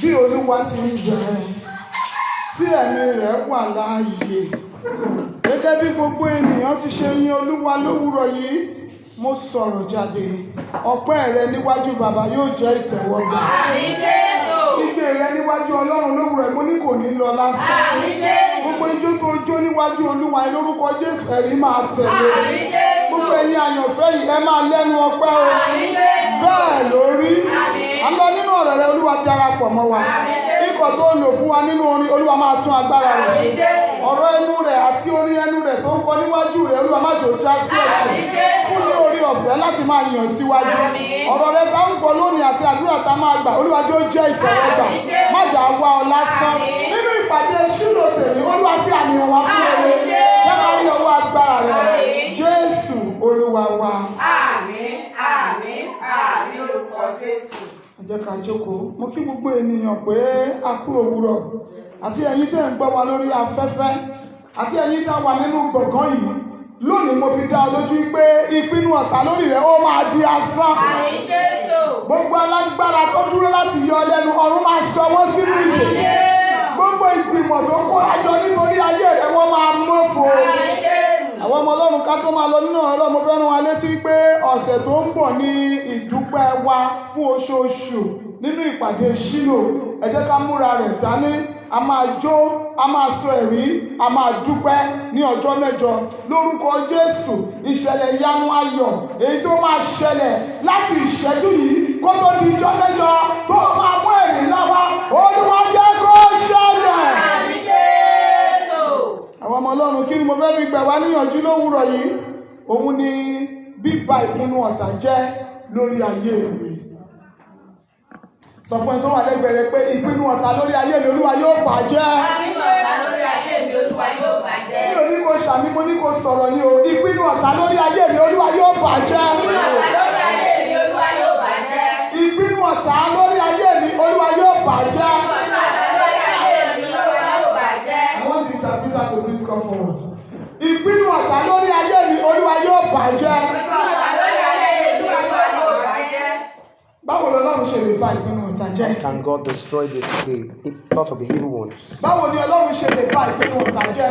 Bí Olúwa ti ń jẹ tí ẹ̀mí rẹ̀ wà láàyè, gẹ́gẹ́ bí gbogbo ènìyàn ti ṣe yin Olúwa lówùrọ̀ yìí, mo sọ̀rọ̀ jáde, ọpẹ́ rẹ níwájú bàbá yóò jẹ́ ìtẹ́wọ́gbà. Igbe rẹ níwájú Ọlọ́run lówùrọ̀ yìí, mo ní kò ní lọ lásán. Gbogbo ijó tó jó níwájú Olúwa yìí lórúkọ Jésù, ẹ̀rí máa tẹ̀lé. Gbogbo ẹ̀yin àyànfẹ́ yìí, ẹ máa lẹ́nu ọpẹ́ o. Bẹ́ẹ̀ lórí. A lọ nínú ọ̀rọ̀ rẹ, Olúwa darapọ̀ mọ́ wa. Ikọ̀ tó lò fún wa nínú orin, Olúwa máa tún agbára rẹ̀ ṣe. Ọ̀rọ̀ ẹnu rẹ̀ àti orin ẹnu rẹ̀ tó ń kọ níwájú rẹ̀, Olúwa má jò já sí ẹ̀ṣẹ̀. Fún ní orí ọ̀fẹ́ láti máa yàn síwájú. Ọ̀rọ̀ rẹ tá ń gbọ́ lónìí àti àdúrà tá máa gbà, Olúwa jọ̀ọ́ jẹ́ ìtẹ́wọ́gbà. Má jà wá ọ lásán. Nínú ìpàdé Ṣílò tèmi, Olúwa fi àmì hàn wá fún rere. Jẹ́ ká rí ọwọ́ agbára rẹ̀. Jésù Olúwa wa. Àmín, àmín, àmín orúkọ Jésù. Ẹ jẹ́ ká jókòó. Mo kí gbogbo ènìyàn pé a kú òwúrọ̀. Àti ẹ̀yin tẹ́ ń gbọ́ wa lórí afẹ́fẹ́. Àti ẹ̀yin tá wà nínú gbọ̀ngàn yìí. Lónìí mo fi dá ọ lójú pé ìpinnu ọ̀tá lórí rẹ̀ ó máa di asán. Àmín Jésù. Gbogbo alágbára tó dúró láti yọ ọ lẹ́nu, ọ̀run máa sọ wọ́n sínú ìdè. Gbogbo ìgbìmọ̀ tó kóra jọ nítorí ayé rẹ̀ wọ́n máa mọ́fo. Àmín Jésù. Àwọn ọmọ Ọlọ́run ká tó máa lọ nínú ọ̀rọ̀ Ọlọ́run, mo fẹ́ rán wa létí pé ọ̀sẹ̀ tó ń bọ̀ ní ìdúpẹ́ wa fún oṣooṣù nínú ìpàdé Ṣílò. Ẹ jẹ́ ká múra rẹ̀ dání, a máa jó, a máa sọ ẹ̀rí, a máa dúpẹ́ ní ọjọ́ mẹ́jọ lórúkọ Jésù. Ìṣẹ̀lẹ̀ ìyanu ayọ̀ èyí tó máa ṣẹlẹ̀ láti ìṣẹ́jú yìí kó tó di ijọ́ mẹ́jọ tó máa mú ẹ̀rí ńlá wá, Olúwa jẹ́ kó ṣẹlẹ̀. Àmín Jésù. Àwọn ọmọ Ọlọ́run, kí ni mo fẹ́ fi gbà wá níyànjú lówùrọ̀ yìí? Òun ni bíba ìpinnu ọ̀tá jẹ́ lórí ayé mi. Sọ fún ẹni tó wà lẹ́gbẹ̀ẹ́ rẹ pé ìpinnu ọ̀tá lórí ayé mi, Olúwa yóò bàjẹ́. Ìpinnu ọ̀tá lórí ayé mi, Olúwa yóò bàjẹ́. Mi ò ní kó ṣàmì, mo ní kó sọ̀rọ̀ ni o. Ìpinnu ọ̀tá lórí ayé mi, Olúwa yóò bàjẹ́. Ìpinnu ọ̀tá lórí ayé mi, Olúwa yóò bàjẹ́. Ìpinnu ọ̀tá lórí ayé mi, Olúwa yóò bàjẹ́. Ìpinnu ọ̀tá lórí ayé mi, Olúwa yóò bàjẹ́. I want the interpreter to please come forward. Ìpinnu ọ̀tá lórí ayé mi, Olúwa yóò bàjẹ́. Ìpinnu ọ̀tá lórí ayé mi, Olúwa yóò bàjẹ́. Báwo Báwo lọlọ́run ṣe lè ba ìpinnu ọ̀tá jẹ́? Can God destroy the thoughts of the evil ones? Báwo ni Ọlọ́run ṣe lè ba ìpinnu ọ̀tá jẹ́?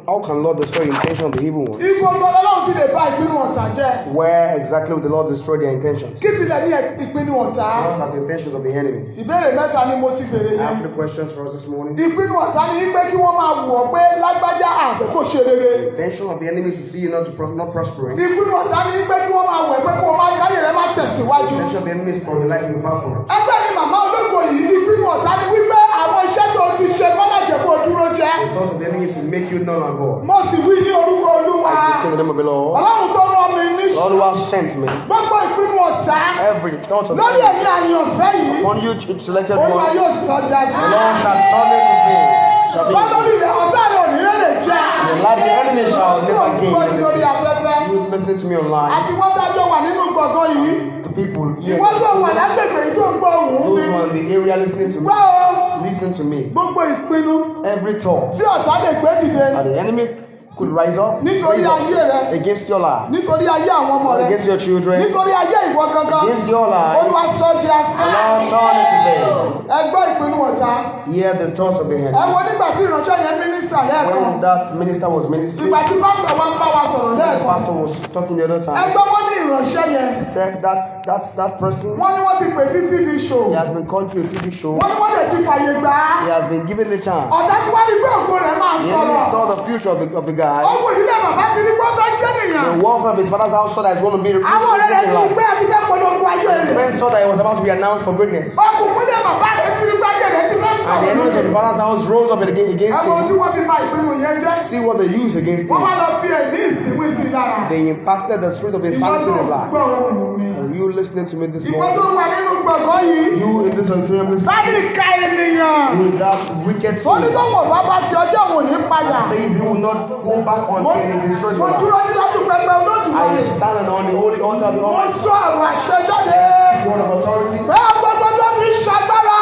How can Lord destroy the intention of the evil ones? Ibo gan lọlọ́run ti lè ba ìpinnu ọ̀tá jẹ́? Where exactly will the Lord destroy their intentions? Kí tilẹ̀ ní ìpinnu ọ̀tá? What are the intentions of the enemy? Ìbéèrè mẹ́ta ni mo ti béèrè I have yẹn. three questions for us this morning. Ìpinnu ọ̀tá ni wípé kí wọ́n máa wù ọ́ pé lágbájá àfẹ́ kò ṣe rere. The intention of the enemy is to see you not prospering. The Ìpinnu ọ̀tá ni wípé kí wọ́n máa wù ẹ́ pé kó o máa káyè rẹ má tẹ̀síwájú. intention of the enemy is for your life to be backward. Ẹgbẹ́ yìí, màmá ológo yìí, ìpinnu ọ̀tá ni wípé àwọn iṣẹ́ tó ti ṣe kọ́ má jẹ́ kó o dúró jẹ́. The thought of the enemy is to make you null and void. Mo sì wí ní orúkọ Olúwa. I speak in the name of the Lord. Ọlọ́run tó rán mi ní Lord who has sent me, gbogbo ìpinnu ọ̀tá every thought of the lórí enemy ẹ̀yin àyànfẹ́ yìí, upon you selected Olúwa one, yóò sọ di asán. the Lord shall turn it to vain. Shall be Bá lórí rẹ̀, ọ̀tá rẹ̀ ò ní rẹ̀ jẹ́. the life the enemy shall Tí never ò ń gain. gbọ́ ní lórí afẹ́fẹ́ You listening to me online, àti wọ́n dájọ́ wà nínú gbọ̀ngàn yìí, the people here, ìwọ́n tó wà lágbègbè yìí tó ń gbọ́ ohùn mi, those who are in the area listening to me, gbọ́ o, listen to me. gbogbo ìpinnu Every thought tí ọ̀tá lè gbé dìde that the enemy could rise up, nítorí raise up ayé rẹ, against your life, nítorí ayé àwọn ọmọ rẹ, against your children, nítorí ayé ìwọ gangan, against your life, Olúwa sọ di the asán. Lord turn it to vain. Ẹ gbọ́ ìpinnu ọ̀tá. Hear the thoughts of the Ẹ enemy. wo nígbà tí ìránṣẹ́ yẹn minister lẹ́ẹ̀kan, When that minister was ministering, ìgbà tí pásítọ̀ wa ń bá wa sọ̀rọ̀ the lẹ́ẹ̀kan, pastor was talking the other ẹ time, gbọ́, wọ́n ní ìránṣẹ́ yẹn, said that person, wọ́n ní wọ́n ti pè sí TV show, he has been called to a TV show, wọ́n ní wọ́n lè ti fàyè gbà á. he has been given the chance. Ọ̀tá tí wọ́n ní pé ògo rẹ̀ máa The enemy sọ̀rọ̀. saw the future of the guy. Ogun ìdílé bàbá ti ní pé ó fẹ́ jẹ́ nìyàn. The welfare of his father's house saw that he's going to be Àwọn ọ̀rẹ́ rẹ̀ ti rí pé a ti fẹ́ polongo ayé His rẹ̀. friends saw that he was about to be announced for greatness. Ọkùnkùn ilé bàbá rẹ̀ ti rí pé ayé rẹ̀ ti fẹ́ And the enemies sọ̀rọ̀. of the father's house rose up against Ẹ wo ohun tí him. wọ́n fi ba ìpinnu yẹn jẹ́. See what they used against Wọ́n wá him. lọ fi ẹ̀mí ìsìnwí sí i lára. They impacted the spirit of Ìwọ insanity tó in his life. gbọ́ ohùn mi, And you listening to me this ìwọ tó morning, wà nínú gbọ̀ngàn yìí, you in this auditorium listening, bá ní ìka ènìyàn who is that wicked ó soul ní tó wọ̀n bá bá ti ọjọ́ òun ò ní padà. that says he will not go back Mo until he destroys mo your life. dúró níwájú pẹpẹ Olódùmarè. I stand on the holy altar of the Mo Almighty, sọ ọ̀rọ̀ àṣẹ jáde word of authority, pé gbogbo tó fi ń ṣagbára,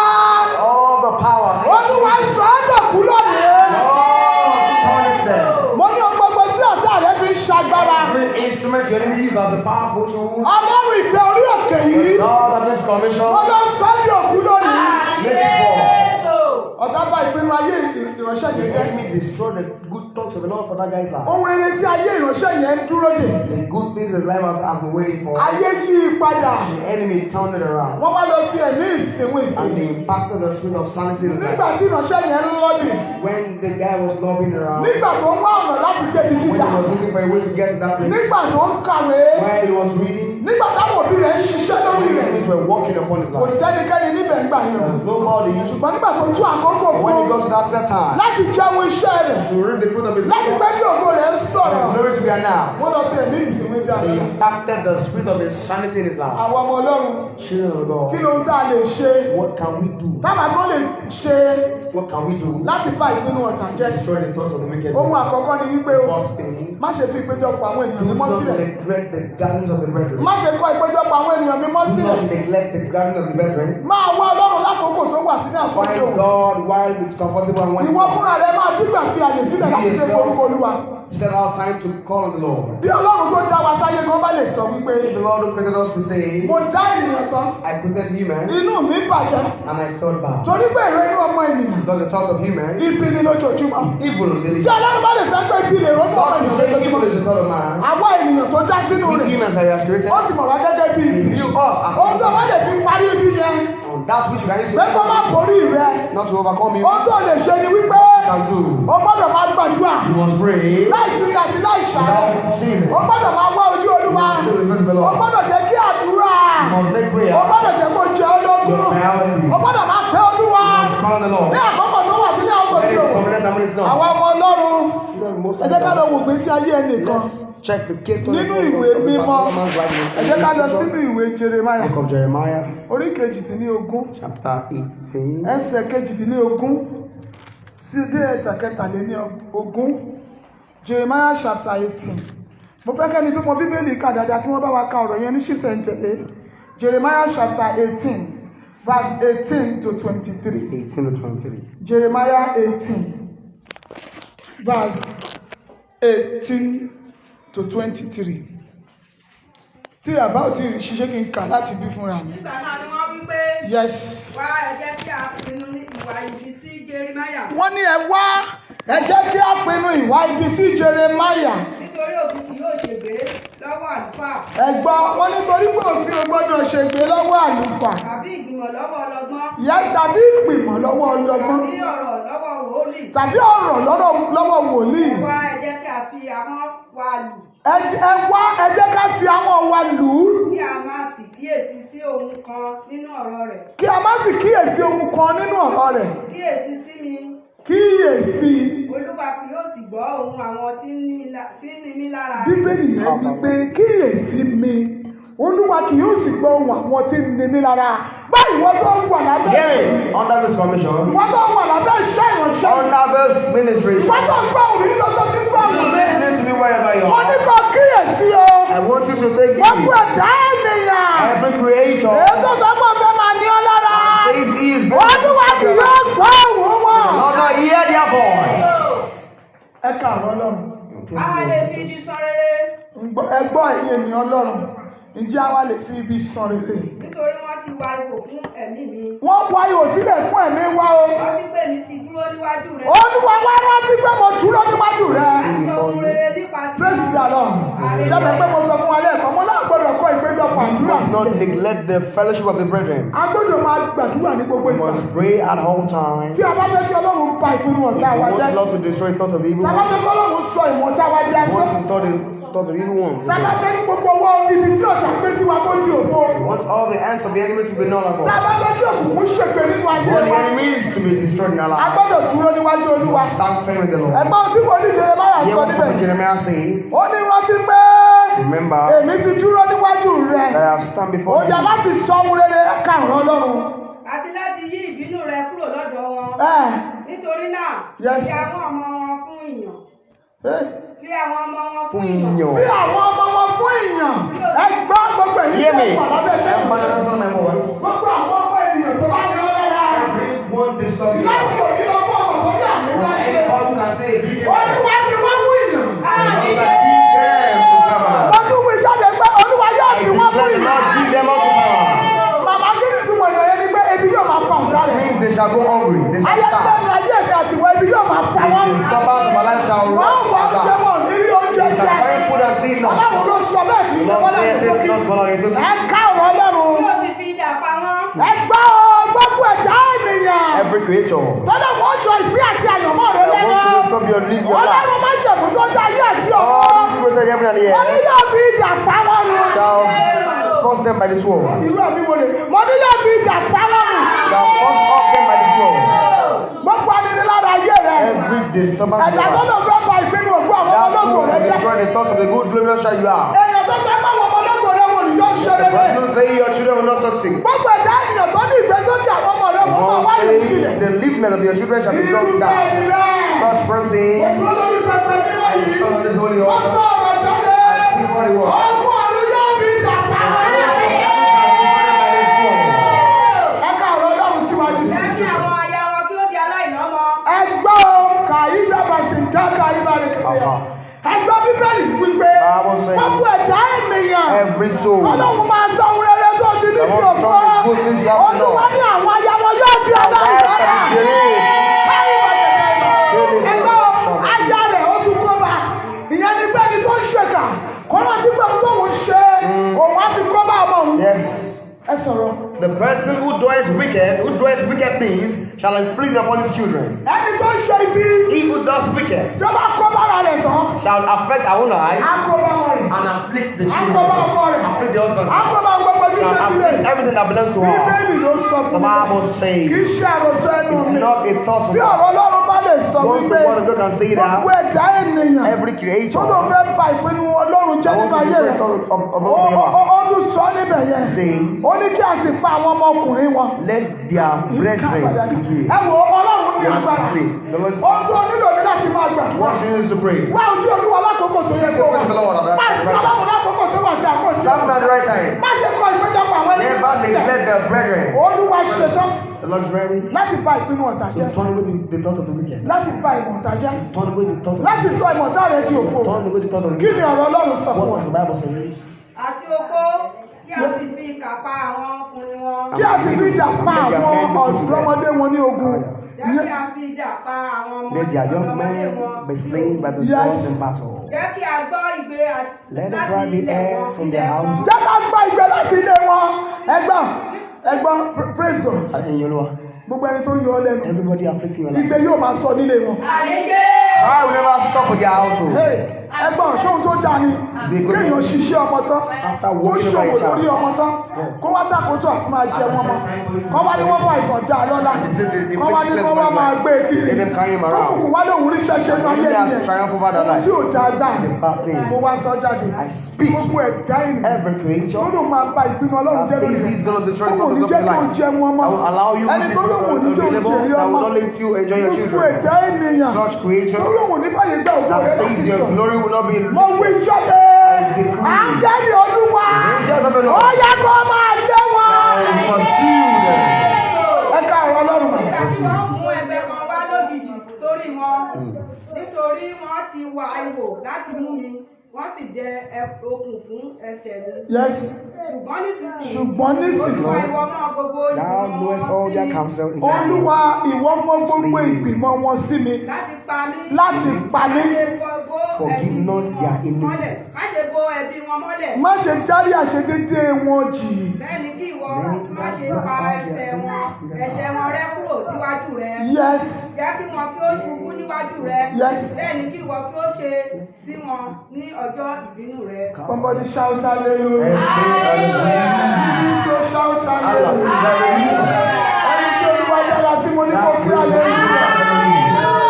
all the powers, Olúwa sọ ọ́ dọ̀kú lónìí. all punish them. Mo ní ohun gbogbo tí ọ̀tá rẹ fi ń ṣagbára, Every instrument your enemy uses as a powerful tool, Ọlọ́run ìgbẹ́ orí òkè yìí, Lord of this commission, wọ́n lọ sọ ọ́ di òkú lónìí. make it fall. Ọ̀tá bá ìpinnu ayé ìránṣẹ́ The yẹn jẹ́. enemy destroyed the good thoughts of the Lord for that guy's life. Ohun rere tí ayé ìránṣẹ́ yẹn ń dúró dè, The good things his life has been waiting for, ayé yí i padà. the enemy turned it around. Wọ́n wá lọ fi ẹ̀mí ìsìnwó ìsìn. And they impacted the spirit of sanity in his Nígbà life. tí ìránṣẹ́ yẹn ń lọ́bì, When the guy was lobbying around, nígbà tó ń wá ọ̀nà láti débi when gíga, he was looking for a way to get to that place, nígbà tó ń kàwé, while he was reading, nígbà táwọn òbí rẹ̀ ń ṣiṣẹ́ lórí the rẹ̀, enemies were walking upon his kò life. sẹ́nikẹ́ni níbẹ̀ ńgbà yẹn. There was nobody. Ṣùgbọ́n nígbà tó tún àkókò When fún he got to that set time láti jẹun iṣẹ́ rẹ̀, to reap the fruit of his láti labor, pé kí ògo rẹ̀ ń sọ̀rọ̀, the glory to be announced, wọ́n lọ fi ẹ̀mí ìsinmi dá they lọ́lá. impacted the spirit of insanity in his life. Àwọn ọmọ Ọlọ́run, Children of kí God, ló ń tá a lè ṣe, what can we do? táwọn kan lè ṣe What can we do láti bá ìpinnu ọ̀tá to jẹ́? destroy the thoughts of the wicked? Ohun àkọ́kọ́ ni wípé o First thing, má ṣe fi ìpéjọpọ̀ àwọn ènìyàn do mímọ́ not sílẹ̀. neglect the gatherings of the brethren. Má ṣe kọ̀ ìpéjọpọ̀ àwọn ènìyàn mímọ́ Do sílẹ̀. not neglect the gathering of the brethren. Máa wá Ọlọ́run lákòókò tó wà tí ní àkókò. Find God while it's comfortable and when Ìwọ fúnra rẹ máa dígbà fi àyè sílẹ̀ láti lè forúkọ Olúwa. set out time to call on the Lord. Bí Ọlọ́run tó dá wa sáyé gan bá lè sọ wípé If the Lord who created us could say, mo dá ènìyàn tán, I created human inú mi bàjẹ́ and I felt bad. torí pé èrò inú ọmọ ènìyàn Because the thought of human ibi ni lójoojúmọ́. is evil. Tí Ọlọ́run bá lè sọ pé ibi lè ronú ọmọ God could ènìyàn say evil lójoojúmọ́, is the thought of man. àwa ènìyàn tó dá sínú We rẹ̀, humans that he has created, ó ti mọ̀ wá gẹ́gẹ́ bí he ibi. knew us as Ohun tó bá lè fi parí ibi yẹn and that which you can use pé kó má to borí rẹ, not to overcome you, ohun tó lè ṣe ni wípé can do. o gbọ́dọ̀ máa gbàdúrà You must pray láìsinmi àti láìṣàárẹ̀. without ceasing. O gbọ́dọ̀ máa wá ojú Olúwa. You must seek the face of the O Lord. gbọ́dọ̀ jẹ́ kí àdúrà, You must make prayer o gbọ́dọ̀ jẹ́ kó jẹ́ ológun. your priority. O gbọ́dọ̀ máa pẹ́ Olúwa You must call on the Lord. ní àkókò tó wà tí ní àkókò When tí it's ò. convenient and when it's not. Àwọn ọmọ Ọlọ́run, Children, most ẹ jẹ́ ká lọ wò gbèsè ayé ẹnìkan Let's check the case study nínú of ìwé the mímọ́. particular man's life in Ẹ jẹ́ ká lọ the sínú ìwé Jeremiah, book of Jeremiah, orí 18, chapter 18, ẹsẹ̀ 18 sí dé ẹsẹ̀ 23. Jeremiah chapter 18. Mo fẹ́ kẹ́ni tó mọ Bíbélì kà dáadáa kí wọ́n bá wa ka ọ̀rọ̀ yẹn ní ṣísẹ̀ntẹ̀lé. Jeremiah chapter 18 verse 18 to 23. 18 to 23. Jeremiah 18 verse 18 to 23. Tí àbá ò tí ì ṣiṣẹ́ kí n kà láti bí fúnra mi. Nígbà náà ni wọ́n wí pé, Yes. "Wá, ẹ jẹ́ kí a pinnu ní ìwà ibi sí Jeremáyà, Wọ́n ní, "Ẹ wá, ẹ jẹ́ kí á pinnu ìwà ibi sí Jeremáyà." nítorí òfin kì yóò ṣègbé lọ́wọ́ àlùfáà Ẹ gbọ́, wọ́n nítorí pé òfin ò gbọ́dọ̀ ṣègbè lọ́wọ́ àlùfáà. tàbí ìgbìmọ̀ lọ́wọ́ ọlọ́gbọ́n Yes, tàbí ìgbìmọ̀ lọ́wọ́ ọlọ́gbọ́n. tàbí ọ̀rọ̀ lọ́wọ́ wòlíì. Tàbí ọ̀rọ̀ lọ́wọ́ wòlíì. Ẹ wá, ẹ jẹ́ kí a fi ahọ́n wa lù, Ẹ wá, ẹ jẹ́ ká fi ahọ́n wa lù ú. kí a má sì kíyèsí sí ohun kan nínú ọ̀rọ̀ rẹ̀. Kí a má sì kíyèsí ohun kan nínú ọ̀rọ̀ rẹ̀. Kíyèsí sí mi, Kíyèsí. Olúwa kì yóò sì gbọ́ ohùn àwọn tí ń ni mí lára." Bíbélì yẹn wípé, "Kíyèsí mi, Olúwa kì yóò sì gbọ́ ohùn àwọn tí ń ni mí lára." Báyìí, wọ́n tó ń wà lábẹ́ Hear me. Under this commission, wọ́n tó ń wà lábẹ́ iṣẹ́ ìránṣẹ́, under this ministry, wọ́n tó ń gbọ́ òun mi nínú tó ti ń gbọ́ òun mi, listening to me wherever you wọ́n are. ní kó kíyèsí o. I want you to take Gbogbo heed. ẹ̀dá ènìyàn Every creature èyí tó sọ pé ó fẹ́ máa ní ọ lára, says he is going to Olúwa kì yóò gbọ́ òun wọn. Lord, not hear their voice. Ẹ kàrọ̀ Ọlọ́run. A lè fi ibi san rere? Ẹ gbọ́, ẹ̀yin ènìyàn Ọlọ́run, ǹjẹ́ àwa lè fi ibi san rere? Nítorí wọ́n ti wá ihò fún ẹ̀mí mi. Wọ́n wá ihò sílẹ̀ fún ẹ̀mí wa o. Rántí pé mi ti dúró níwájú rẹ Olúwa, wá rántí pé mo dúró níwájú rẹ láti sọ ohun rere nípa ti Praise the Lord. Ṣẹ́mi pé mo sọ fún wa lẹ́ẹ̀kan, mo náà gbọ́dọ̀ kọ́ ìpéjọpọ̀ àdúrà Must not sílẹ̀. neglect the fellowship of the brethren. A gbọ́dọ̀ máa gbàdúrà ní gbogbo We ìgbà. must pray at all times. Tí a bá fẹ́ kí Ọlọ́run ba ìpinnu ọ̀tá We wa want jẹ́, the Lord to destroy the thought of the evil tá a bá ones. fẹ́ kí Ọlọ́run sọ ìmọ̀ ọ̀tá wa di We asán, want to thought the thought of the evil ones. tá a bá fẹ́ kí gbogbo owó ibi tí ọ̀tá gbé sí wa kó di òfo, We want all the ends of the enemy to be null and tá void. a bá fẹ́ kí òkùnkùn ṣègbè nínú ayé We want the wa, enemies to be destroyed in our a lives. gbọ́dọ̀ dúró níwájú Olúwa. Stand firm with the Lord. Ẹ̀gbọ́n tí wòlíì Jeremáyà Hear sọ what níbẹ̀. Prophet Jeremiah says. Ó ní, "Rántí pé Remember èmi ti dúró níwájú rẹ." that I have stand before Ó yẹ you láti sọ ohun rere. Kàrọ̀ Ọlọ́run. àti láti yí ìbínú rẹ kúrò lọ́dọ̀ wọn. Ẹ Nítorí náà, Yes. fi àwọn ọmọ wọn fún ìyàn. ẹ Fi àwọn ọmọ wọn fún fún ìyàn. ìyàn. Fi àwọn ọmọ wọn fún ìyàn. Ẹ gbọ́, gbogbo èyí Hear tó me. wà lábẹ́ iṣẹ́ Everybody ìránṣẹ́. understand my voice. Gbogbo àwọn ọmọ ènìyàn tó bá ní ọ lára, Everyone disturb you. láti òbí lọ fún ọmọ tó ní àmì ńlá ṣe. Anyone who can say a big amen. Olúwa fi wọ́n fún ìyàn. The Lord shall give them to power. Wọ́n tún wí jáde pé Olúwa yóò I fi wọ́n fún declare the ìyàn. Lord give them unto power. Màmá, kí ni túmọ̀ ìyàn yẹn? Ni pé ebi yóò máa pa ọ̀tá rẹ̀. Means they shall go hungry. They shall Ayé starve. lẹ́nu ayé mi àtiwọ́, ebi yóò máa pa wọ́n. The disturbers of our life shall Wọ́n rot wọ and oúnjẹ, die. wọn ò ní rí oúnjẹ They shall jẹ. carry food and see not. Ọlọ́run ló sọ bẹ́ẹ̀, kì í ṣe Lord Bọ́lá saith Ìtókì. it, not Bọ́lá Ìtókì. Ẹ ká ọ̀rọ̀ Ọlọ́run. Yóò sì fi idà pa wọ́n. Ẹ gbọ́ o, gbogbo ẹ̀dá ènìyàn Every creature tọ́lá wọn jọ ìpín àti àyànmọ́ rẹ that lẹ́nu, wants to disturb your life. Ọlọ́run májẹ̀mú tó dá ayé àti All ọ̀run, the people that heaven and the wọ́n ní earth yóò fi idà pa wọ́n run. shall force them by the sword. Irú ẹ̀mí wo rè? Mo ní yóò fi idà pa wọ́n run. Shall force off them by the sword. Gbogbo aninilára ayé rẹ, Every disturbance in ẹ̀dá your tó life. lọ fẹ́ ba ìpinnu òkú àwọn That ọmọ ológo will rẹ jẹ́, destroy the thought of the good glorious shall you are. èèyàn tó fẹ́ bá àwọn ọmọ ológo rẹ wò ní yóò ṣe The rere, person who say your children will not succeed. gbogbo ẹ̀dá ènìyàn tó ní ìgbésókè àwọn ọmọ rẹ wọ́n máa One wáyé say sílẹ̀, the livement of your children shall be brought irúfẹ́ down. ẹni rẹ, Such person, òdúró lórí pẹpẹ mímọ́ I yìí, stand on this holy wọ́n altar. sọ ọ̀rọ̀ jáde, I speak what he wants. ọkùn ọ̀run yóò fi idà pa wọ́n. Ẹ ká ọ̀rọ̀ Ọlọ́run síwájú sí. Jẹ́ kí àwọn aya wọn kí ó di aláìlọ́mọ. Ẹ gbọ́ o, kàyí dábàá sí ń dá kàyí bá rẹ̀ kébé. Ẹ gbọ́, Bíbélì wípé Bible says, gbogbo ẹ̀dá ènìyàn Every soul Ọlọ́run máa sọ ohun rere tó ti ní That bí wants to òfò, talk the good things you have to know. Olúwa ní àwọn aya wọn yóò di Wives aláìlọ́mọ. shall be bereaved. Ẹgbẹ́ aya rẹ̀ ó tún kó bá. Ìyẹn ni pé ẹni tó ń ṣèkà kó rántí pé ohun tóun ṣe, òun á fi kó bá ọmọ òun. Yes. Ẹ sọ̀rọ̀. The person who does wicked things, shall inflict upon his children. Ẹni tó ń ṣe ibi, He who does wicked tí ó bá kó bára rẹ̀ tán, shall affect our own life á kó bá wọn rẹ̀, and afflict the á children, kó bá ọkọ rẹ̀, afflict the husband, á kó bá gbogbo tí shall ṣe sílẹ̀. afflict everything that belongs to her. Bíbélì ló sọ The fún mi, Bible kì í says ṣe àròsọ ẹnu it's mi. not a thought Tí from ọ̀rọ̀ God. Ọlọ́run bá lè sọ Once wípé the word of God can say that, gbogbo ẹ̀dá ènìyàn every creature tó ló fẹ́ ba ìpinnu Ọlọ́run jẹ́ that wants nínú to ayé destroy rẹ̀, the thought of ó God in your life ó tún sọ níbẹ̀ yẹn, says, ó ní kí a sì pa àwọn ọmọkùnrin wọn. let their brethren be gay. Ẹ wo, Ọlọ́run ní agbára. The Lord is Ohun tó nílò ní láti máa gbà, What you need to pray. wá ojú Olúwa lákòókò tó yẹ kó wà, má sí Ọlọ́run lákòókò tó wà tí àkókò sí. Serve at the right time. Má ṣe kọ ìpéjọpọ̀ àwọn ẹni Never sílẹ̀. neglect their brethren. Olúwa ṣetán The Lord is ready láti bà ìpinnu ọ̀tá to jẹ́, turn away the thought of the wicked. láti bà ìmọ̀ ọ̀tá jẹ́, Turn away the thought of the láti sọ ìmọ̀ ọ̀tá rẹ̀ di òfo. Turn away the thought of the Kí wicked. ni ọ̀rọ̀ Ọlọ́run sọ fún What wa? does the Bible say? Àti opó, kí a sì fi ìkà pa àwọn ọkùnrin wọn. Kí a sì fi idà pa àwọn ọ̀dọ́mọdé wọn ní ogun. Jẹ́ kí a fi idà pa àwọn ọmọ Let their young ọ̀dọ́mọdé men wọn be ní slain ogun. by the Yes. swords in battle. Jẹ́ kí a gbọ́ igbe àti Let the láti cry be ilẹ̀ heard wọn, from their ilẹ̀ wọn. houses. Jẹ́ ká gbọ́ igbe láti ilé wọn. Ẹgbọ́n, ẹgbọ́n, praise God. Ẹ̀yin Olúwa, Gbogbo ẹni tó ń yọ ọ́ lẹ́nu, everybody afflicting your life. igbe yóò máa sọ nílé wọn. I will never stop with their household. Hey, ẹgbọ́n, ṣóhun tó dáa ni kéèyàn ṣiṣẹ́ ọmọ tán, After kó working over ṣòwò a child. lórí ọmọ tán, kó wá dàkótó àti máa jẹ wọn mọ́, kó wá ní wọ́n fọ àìsàn já a lọ́la, kó wá ní kó wá máa gbé e kiri, Let them carry him kó around. kùkù wá lóhùn ríṣẹ́ ṣe ní ayé He has yẹn triumph over their life. tí ò dáa gbà. It's a bad thing. Mo wá sọ jáde, I speak. gbogbo ẹ̀dá ènìyàn Every tó creature ló máa ba ìpinnu Ọlọ́run that jẹ́ lórí says rẹ̀, he's going to destroy the kó wò ní purpose of jẹ́ your kí o life. jẹ wọn mọ́, I will allow you ẹni tó lóhùn ò ní jẹ́ available òjèrè that ọmọ, will not let you enjoy your gbogbo children. ẹ̀dá ènìyàn Such tó creatures lóhùn ní fàyè gba ògo that rẹ̀ láti says your sọ. glory will not be Mo wí lifted. jáde, áńgẹ́lì Olúwa, Angels of the ó Lord yẹ kó máa lé wọn. will pursue them. Ẹ káàárọ̀ Ọlọ́run mà. Nígbà tí wọ́n mú ẹgbẹ́ kan wá lójijì sórí wọn, nítorí wọ́n ti wá ihò láti mú mi, wọ́n sì dẹ okùn fún ẹsẹ̀ mi. Yes. Ṣùgbọ́n nísinsìnyí, Ṣùgbọ́n Olúwa nísinsìnyí, ìwọ mọ gbogbo Thou ìgbìmọ̀ knowest wọn all sí their mi counsel against me. Olúwa ìwọ mọ gbogbo ìgbìmọ̀ wọn sí mi láti pa mí. láti pa mí. Má ṣe bo Forgive ẹ̀bi not wọn their mọ́lẹ̀. iniquities. Má ṣe bo ẹ̀bi wọn mọ́lẹ̀. Má ṣe dárí àṣedédé wọn jì. Bẹ́ẹ̀ ni kí ìwọ Then má ṣe thou pa blot out their ẹsẹ̀ sin wọn, ẹ̀ṣẹ̀ wọn rẹ́ kúrò níwájú rẹ. Yes. Jẹ́ kí wọn kí ó ṣubú níwájú rẹ. Yes. Bẹ́ẹ̀ ni kí ìwọ kí ó ṣe sí wọn ní ọjọ́ ìbínú rẹ. Somebody shout hallelujah. Hallelujah. So shout hallelujah. Ẹni tí Olúwa dára sí mo ní kó kí hallelujah.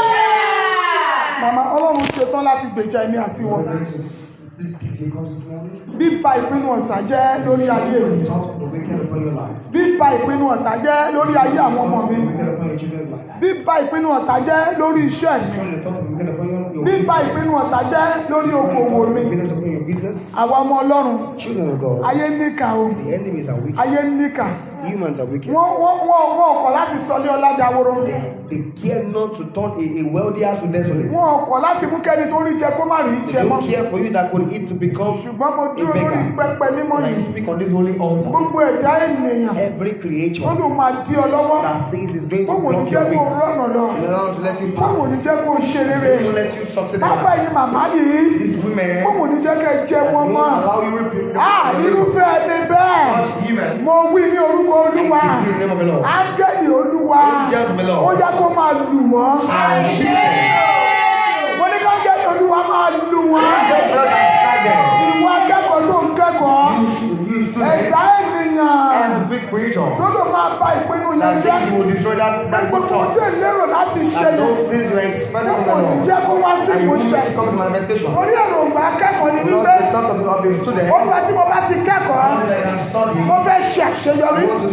Màmá Ọlọ́run ṣetán láti gbèjà èmi àti wọn. Bíba ìpinnu ọ̀tá jẹ́ lórí ayé mi. Thought of the wicked upon your life. Bíba ìpinnu ọ̀tá jẹ́ lórí ayé àwọn ọmọ mi. The wicked upon your children's life. Bíba ìpinnu ọ̀tá jẹ́ lórí iṣẹ́ mi. The thought of the wicked upon your Bíba ìpinnu ọ̀tá jẹ́ lórí okòwò mi. business, upon your business. Àwa ọmọ Ọlọ́run, Children of God, ayé níkà o, the enemies are wicked. ayé níkà. Humans are wicked. Wọ́n kọ̀ láti sọ ní ọlá dahoro. They care not to turn a wealthy house to desolate. Wọ́n kọ̀ láti mú kẹ́ni tó rí jẹ kó má rí They jẹ mọ́. don't care for you that could eat to become Ṣùgbọ́n mo a dúró lórí beggar. pẹpẹ mímọ́ When I yìí. speak on this holy altar, Gbogbo ẹ̀dá ènìyàn every tó creature ló máa dí ọ lọ́wọ́. that says is going to Kóhùn ní block jẹ́ your kó ways, rọ̀nà lọ. in order not to let you Kóhùn ní pass, jẹ́ kó ṣe rere. they don't let you succeed in Pápá life. ẹ̀yin màmá yìí. These women Kóhùn ní jẹ́ kẹ́ jẹ wọn won't mọ́. allow you repeat. Ah, irúfẹ́ ẹni bẹ́ẹ̀. Such women, Mo wí ní orúkọ Olúwa. I decree in the name of the Lord. Áńgẹ́lì Olúwa. Angels of the Lord. Ó yẹ kó máa lù wọ́n. Mo ní káńgẹ́lì Olúwa máa lù wọ́n. Angels of the Lord shall strike them. Ìwọ akẹ́kọ̀ọ́ tó ń kẹ́kọ̀ọ́. You student, Ẹ̀dá ènìyàn every creature tó ló máa ba ìpinnu yẹn that jẹ́. says you will destroy that good Gbogbo thought, tí ì lérò láti ṣe that yẹn. those things you expect from Kò the ní Lord, jẹ́ kó wá sí and you won't ìmúṣẹ. make it come to manifestation. Orí èròǹgbà akẹ́kọ̀ọ́ ni Because wípé the thought of the student, ó gba tí mo bá ti kẹ́kọ̀ọ́, I can study, mo fẹ́ ṣe àṣeyọrí, I want to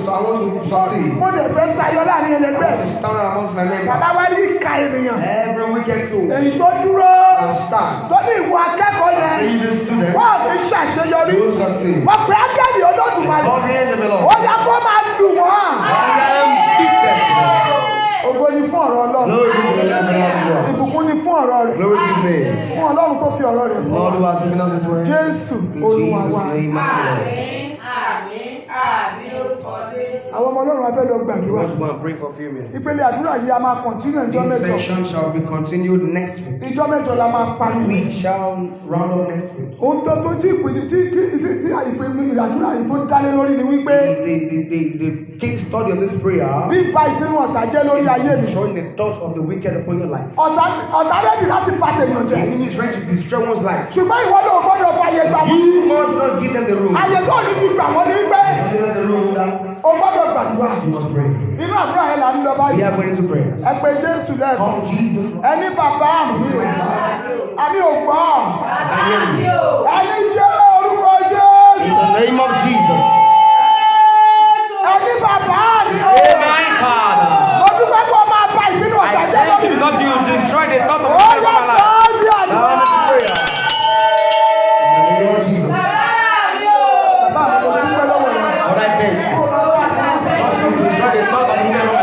succeed, mo dẹ̀ fẹ́ tayọ láàrin ẹlẹgbẹ́ I want mi. to stand out amongst my members. Bàbá wa rí ìka ènìyàn, Every wicked soul èyí tó dúró that stand, tó ní ìwọ akẹ́kọ̀ọ́ yẹn, say you the student, wọ́n ò ní ṣàṣeyọrí. you will succeed. Mo pè áńgẹ́lì Olódùmarè, Call the angel of the Lord. ó yẹ kó máa lù wọ́n. And them beat them. Ògo ni fún ọ̀rọ̀ Ọlọ́run, Glory be to the name of the Lord. ìbùkún ni fún ọ̀rọ̀ rẹ̀, Glory to his name. fún Ọlọ́run tó fi ọ̀rọ̀ rẹ̀ mọ́. Lord who has given us this word. Jésù In Olúwa Jesus' wa. name, amen. Àmín, àmín, àmín lórúkọ Jésù. Àwọn ọmọ Ọlọ́run a fẹ́ lọ We gbàdúrà. want to go and pray for a few minutes. Ìpele àdúrà yìí a máa kọ̀ntínú ìjọ This mẹ́jọ. session shall be continued next week. Ìjọ mẹ́jọ la máa parí. We shall round up next week. Ohun tó tó tí ìpinnu tí tí tí tí ìpinnu àdúrà yìí tó dálé lórí ni wípé The case study of this prayer bíba ìpinnu ọ̀tá jẹ́ lórí ayé mi. showing the thoughts of the wicked upon your life. Ọ̀tá rẹ́dì láti bà tèèyàn The jẹ́. enemy is trying to destroy one's life. Ṣùgbọ́n ìwọ ló gbọ́dọ̀ fàyè gbà wọ́n. You must not give them the room. Àyè tó ní fi gbà wọ́n ni wípé Give them the room that o gbọ́dọ̀ gbàdúrà. you must pray. Inú àdúrà yẹn là ń lọ We báyìí. are going to prayers. Ẹ pe Jésù lẹ́ẹ̀kan. Come, Jesus. Ẹni bàbá mi. Àmì ò gbọ́. I can hear you. Ẹni jẹ́ orúkọ Jésù. In the name of Jesus. Ẹni bàbá mi o. My Father, Mo dúpẹ́ pé o máa ba ìbínú I ọ̀tá jẹ́ thank lórí. you because you destroyed the thought of Ó the wicked yẹ upon my life. sọ́ọ́dì Now àdúrà. I'm to prayer. In the name of Jesus. Bàbá mi, mo dúpẹ́ lọ́wọ́ rẹ. Lord, I thank you. Because you destroyed the thought of the wicked one.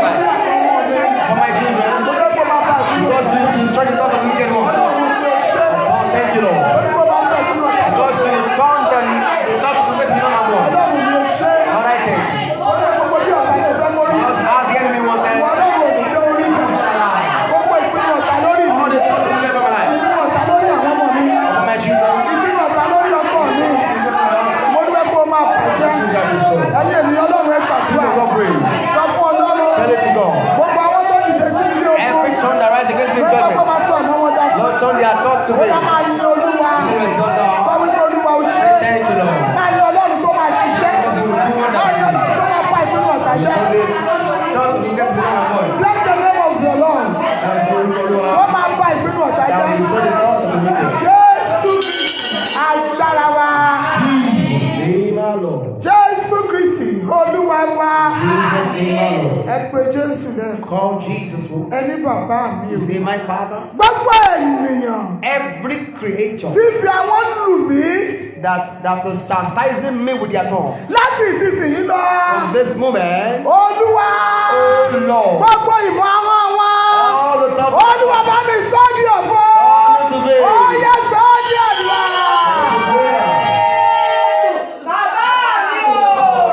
For my children. Mo dúpẹ́ pé o máa ba ìbínú Because you destroyed the thought of the wicked one. Ọlọ́run mi ò ṣe. Oh, thank you, Lord. Mo dúpẹ́ pé o máa ba ìbínú ọ̀tá jẹ́. Because you turned the thought to Ó me. yá máa yin Olúwa. Sọ wípé Olúwa ó ṣe. Thank you, Lord. Máa yin Ọlọ́run tó máa ṣiṣẹ́. Máa yin Ọlọ́run tó máa pa ìpinnu ọ̀tá jẹ́. Just to get to the avoid. Bless the name of your Lord. Tó máa pa ìpinnu ọ̀tá That jẹ́. will destroy the thoughts of the wicked. Jésù agbára wa. Name our Lord. Jésù Kristi Olúwa wa. Jesus name our Lord. Ẹ pe Jésù lẹ́ẹ̀kan. Call Jesus. Ẹ ní bàbá mi o. Say, my Father, Gbogbo ènìyàn every creature tí fi àwọn lù mí that is chastising me with their tongue. láti ìsinsìnyí lọ. From this moment, Olúwa oh Lord, gbogbo ìmọ̀ àwọn wọn. all the thoughts Olúwa bá mi sọ́ di òfo. to me. Ó yẹ sọ́ di àdúrà. Bàbá mi o,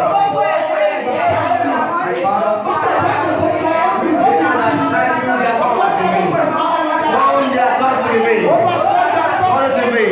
gbogbo ẹ̀ṣẹ̀ My Father, turn their thoughts to me. Olúwa sọ́ di asán. Turn it to me.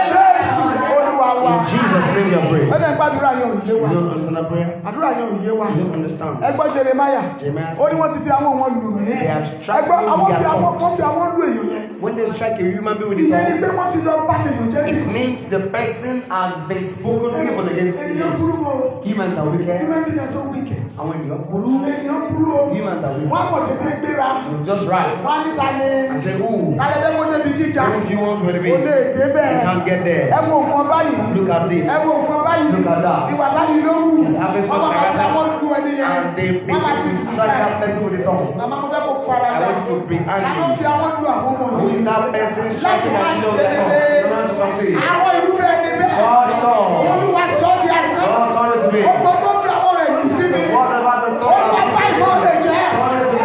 Jésù Olúwa wa. In Jesus' name we are praying. Ó dẹ̀ ń gbàdúrà yẹn ò yé wa. You don't understand that prayer? Àdúrà yẹn ò yé wa. You don't understand. Ẹ gbọ́ Jeremiah. Jeremiah Ó ní wọ́n ti fi àwọn wọn lù mí. They have struck Ẹ gbọ́ me àwọn with fi their àwọn tongues. wọ́n fi àwọn lù èèyàn yẹn. When they strike a human being with the Ìyẹn ni pé tongues, wọ́n ti lọ bá tèèyàn jẹ́ it means the person has been spoken evil against. Ènìyàn burú o. Humans are wicked. Human beings are so wicked. Àwọn ènìyàn burú. Ènìyàn burú o. Humans are wicked. Wọ́n kò dédé gbéra. You just rise Wọ́n á níta ni. and say, "Ooh, Lálẹ́ fẹ́ kó débi gíga. who do you want to Kò elevate? lè dé bẹ́ẹ̀. You can't get there. Ẹ wo nǹkan báyìí. Look at this. Ẹ wo nǹkan báyìí. Look at that. Ìwà báyìí ló wù. He's having such Wọ́n máa fi character. àwọn lu ẹni yẹn. And they Wọ́n máa fi strike that person with the tongue. Màmá mo fẹ́ kó fara I dà. want you to be Ta ló angry. fi àwọn lu àwọn ọmọ Who mi? is that person striking my Láti máa children ṣe with their tongue? rere. In order to succeed. Àwọn irúfẹ́ ẹni bẹ́ẹ̀. Such tongue. Olúwa sọ di asán. God turn it to me. Ọ̀pọ̀ tó fi àwọn rẹ̀ lù sí mi. Whatever the Ó thought lọ bá ìmọ̀ rẹ̀ jẹ́.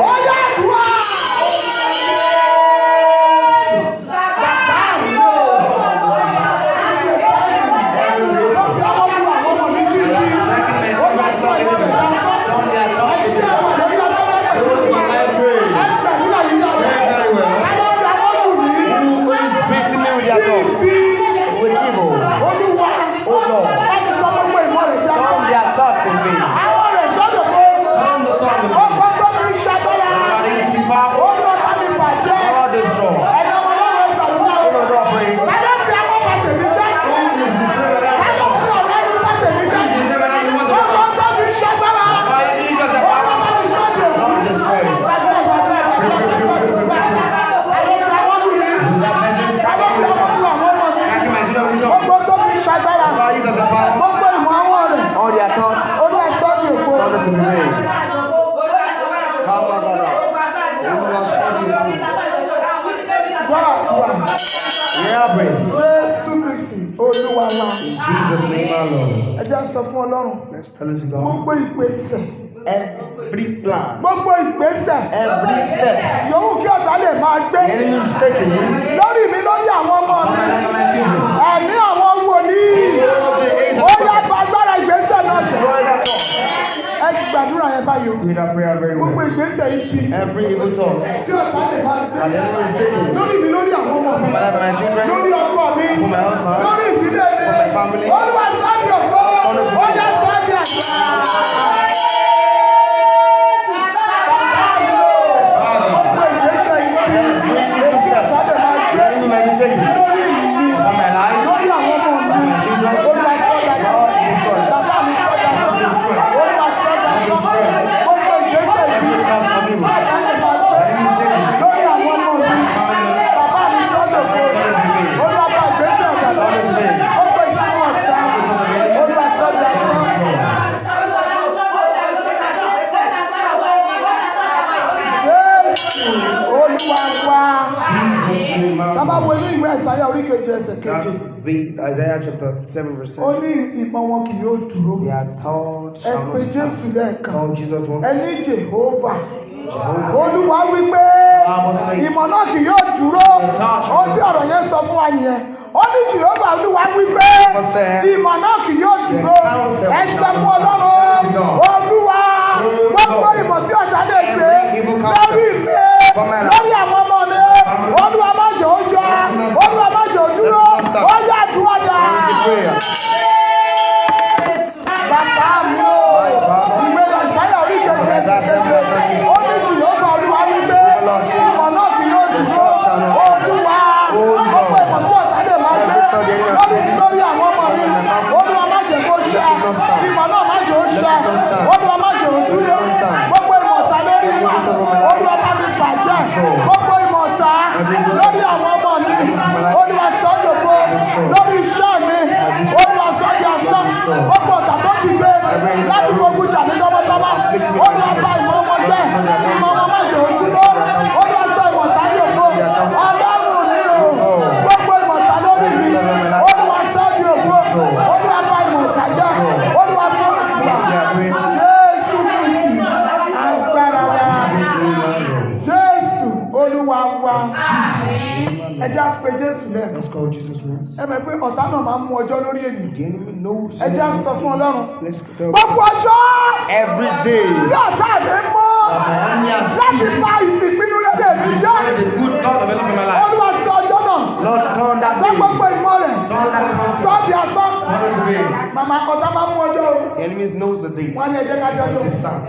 Ó yá àdúrà. Bàbá mi o, Ó fi àwọn lu àwọn ọmọ mi sí ibi. Ó bá sọ ìmọ̀ rẹ̀ lásán. Turn their thoughts Ẹni to tí me. a wà lórí afẹ́fẹ́ pẹ̀lú Don't wa. I pray. Ẹ gbàdúrà yìí dáadáa. Pray very well. Ta ló fi àwọn lù mí? Who is beating me with Sí their tongue? ibi. With evil. Olúwa. Oh Lord. Wọ́n ti sọ gbogbo ìmọ̀ rẹ̀ tí a sọ. Turn their thoughts in me. Àwọn rẹ̀ sọ́dọ̀ pé Turn the thought in me. ọgbọ́n tó fi ń ṣagbára. God is be powerful. Olúwa bá mi bàjẹ́. God is strong. Ẹ̀yin ọmọ Ọlọ́run ẹ gbàdúrà o. Children of God pray. Ta ló fi àwọn bá tèmi jẹ́? Ta ló fi ọ̀rẹ́ mi bá tèmi jẹ́? Ọgbọ́n tó fi ń ṣagbára. Olúwa bá mi sọ́dọ̀ òkú. God destroy it. Gbàdúrà, gbàdúrà, gbàdúrà, gbàdúrà. Ta ló fi àwọn lù mí? Who is that person Ta ló fi striking me? àwọn lù àwọn ọmọ mi? Striking my children with tongue. Ọgbọ́n tó fi ń ṣagbára. God uses the power. Gbogbo ìmọ̀ àwọn rẹ̀. All their thoughts. Olúwa sọ́dọ̀ òkú. Turn it to me. Come on, God. Olúwa sọ di òkú. Wá àdúrà. Yeah, praise. Jésù Kristi Olúwa wa. In Jesus' name, our Lord. Ẹ jẹ́ sọ fún Ọlọ́run. Let's tell it to God. Gbogbo ìgbésẹ̀. Every plan, Gbogbo ìgbésẹ̀. every step, Yòówù kí ọ̀tá lè máa gbé. the enemy is taking Lórí mi lórí àwọn ọmọ mi. my children. Ẹ̀mí àwọn wòlíì. Ó yá bá agbára ìgbésẹ̀ náà sẹ̀. Destroy that thought. Ẹ gbàdúrà yẹn báyìí o. Pray that prayer very Gbogbo well. ìgbésẹ̀ ibi Every evil thought tí ọ̀tá lè máa gbé. that the enemy is taking Lórí mi lórí àwọn ọmọ mi. my life and my children, Lórí ọkọ mi. for my husband, Lórí ìdílé mi. for my family. Olúwa sáàdì òfò. Ó yá sáàdì àgbà. Gbogbo ìgbésẹ̀ ibi Every evil tí step ọ̀tá lè máa the gbé. enemy may be taking Lórí mi. on my life, Lórí àwọn ọmọ mi. my children, Olúwa sọ́dà sọ. God destroy. Bàbá mi sọ́dà sọ. Olúwa sọ́dà sọ. Gbogbo ìgbésẹ̀ ibi Every thought of evil tí ọ̀tá lè máa gbé. Lórí àwọn ọmọ mi. Bàbá mi sọ́dà sọ. Olúwa bá ìgbésẹ̀ ọ̀tá sọ. Gbogbo ìgbésẹ̀ ọ̀tá. Olúwa sọ́dà sọ. Jésù Olúwa wa. Jesus' name, our Tá bá Lord. wo inú ìwé Ẹ̀sáyà orí keje ẹsẹ̀ keje. That's read Isaiah chapter 7 verse Ó 7. ní ìmọ̀ wọn kì yóò dúró. Their thoughts Ẹ shall pe not stand. Jésù lẹ́ẹ̀kan. Call Jesus once. Ẹ ní Jèhófà. Jehovah. Olúwa wípé ìmọ̀ náà kì yóò dúró. Ohun tí ọ̀rọ̀ yẹn sọ fún wa nìyẹn. Ó ní Jèhófà Olúwa wípé ìmọ̀ náà kì yóò dúró. Ẹ sọ fún Ọlọ́run. Olúwa gbogbo ìmọ̀ tí ọ̀tá lè gbé lórí mi lórí àwọn ọmọ mi. Olúwa má jẹ́ ó jọ. Olúwa má jẹ́ ó dúró. Ó yá àdúrà dà. Prayer. Bàbá mi o. Ìwé Àìsáyà orí keje ẹsẹ̀ keje. Ó ní Jèhófà Olúwa wípé ìmọ̀ náà kì yóò dúró. Olúwa Gbogbo ìmọ̀ ọ̀tá lórí àwọn ọmọ mi, Olúwa sọ ọ́ dòfo. Lórí iṣẹ́ mi, Olúwa sọ ọ́ di asán. Gbogbo ọ̀tá tó dìde láti fogun jà mí tọmọtọmọ, Olúwa bà ìmọ̀ wọn jẹ́. Ìmọ̀ wọn má jẹ́ ojúlé. Olúwa sọ ìmọ̀ ọ̀tá dòfo. Ọlọ́run mi o, gbogbo ìmọ̀ ọ̀tá lórí mi, Olúwa sọ ọ́ di òfo. Olúwa bà ìmọ̀ ọ̀tá jẹ́. Olúwa bà Jésù Kristi agbára wa. Jésù Olúwa wa. Ẹ jẹ́ á pe Jésù lẹ́ẹ̀kan. Let's call Jesus once. Ẹ mọ̀ pé ọ̀tá náà máa ń mú ọjọ́ lórí ènìyàn. The enemy knows. Ẹ jẹ́ á sọ fún Ọlọ́run. Let's tell Gbogbo ọjọ́ every day. tí ọ̀tá mi mú My enemy has láti bà ìpinnu rere mi jẹ́. the good thought of in my life. Olúwa sọ ọjọ́ náà. Lord, turn that Sọ day. gbogbo ìmọ̀ rẹ̀. Turn that counsel. Sọ di asán. Turn it to vain. Màmá, ọ̀tá máa ń mú ọjọ́ o. The enemy knows the date. Wọ́n ní ẹ jẹ́ ká jẹ́ ọjọ́. The sound.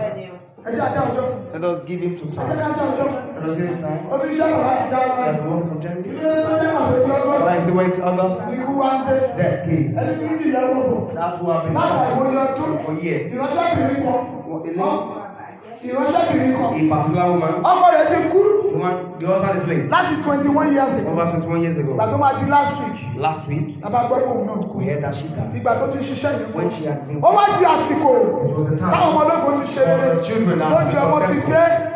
Ẹ jẹ́ àjẹ́ ọjọ́. Let us give him to Ẹ jẹ́ time. ká jẹ́ ọjọ́. Let us give him time. Ó ti ṣẹ́ láti já lọ. He has won from January. Ìdílé tó dé màá lójú ọgbọ́n. Why is it went August? Ikú wá ń dé. Death came. Ẹni tí ń jìyà gbogbo. That's who I've been Láti suffering àìmọye ọdún. for years. Ìránṣẹ́bìnrin kan. A lady, Ìránṣẹ́bìnrin kan. a particular woman, Ọkọ rẹ̀ ti kú woman, the husband is late. láti 21 years ago. Over 21 years Ìgbà ago. tó máa di last week. Last week, La bá gbọ́ pé òun náà kú. we heard that she died. Ìgbà tó ti ṣiṣẹ́ yẹn kú. When she had been Ó wá di àsìkò It was a time táwọn ọmọ ológun ti ṣe rere. for the children that Oúnjẹ have wọn been ti successful. dé.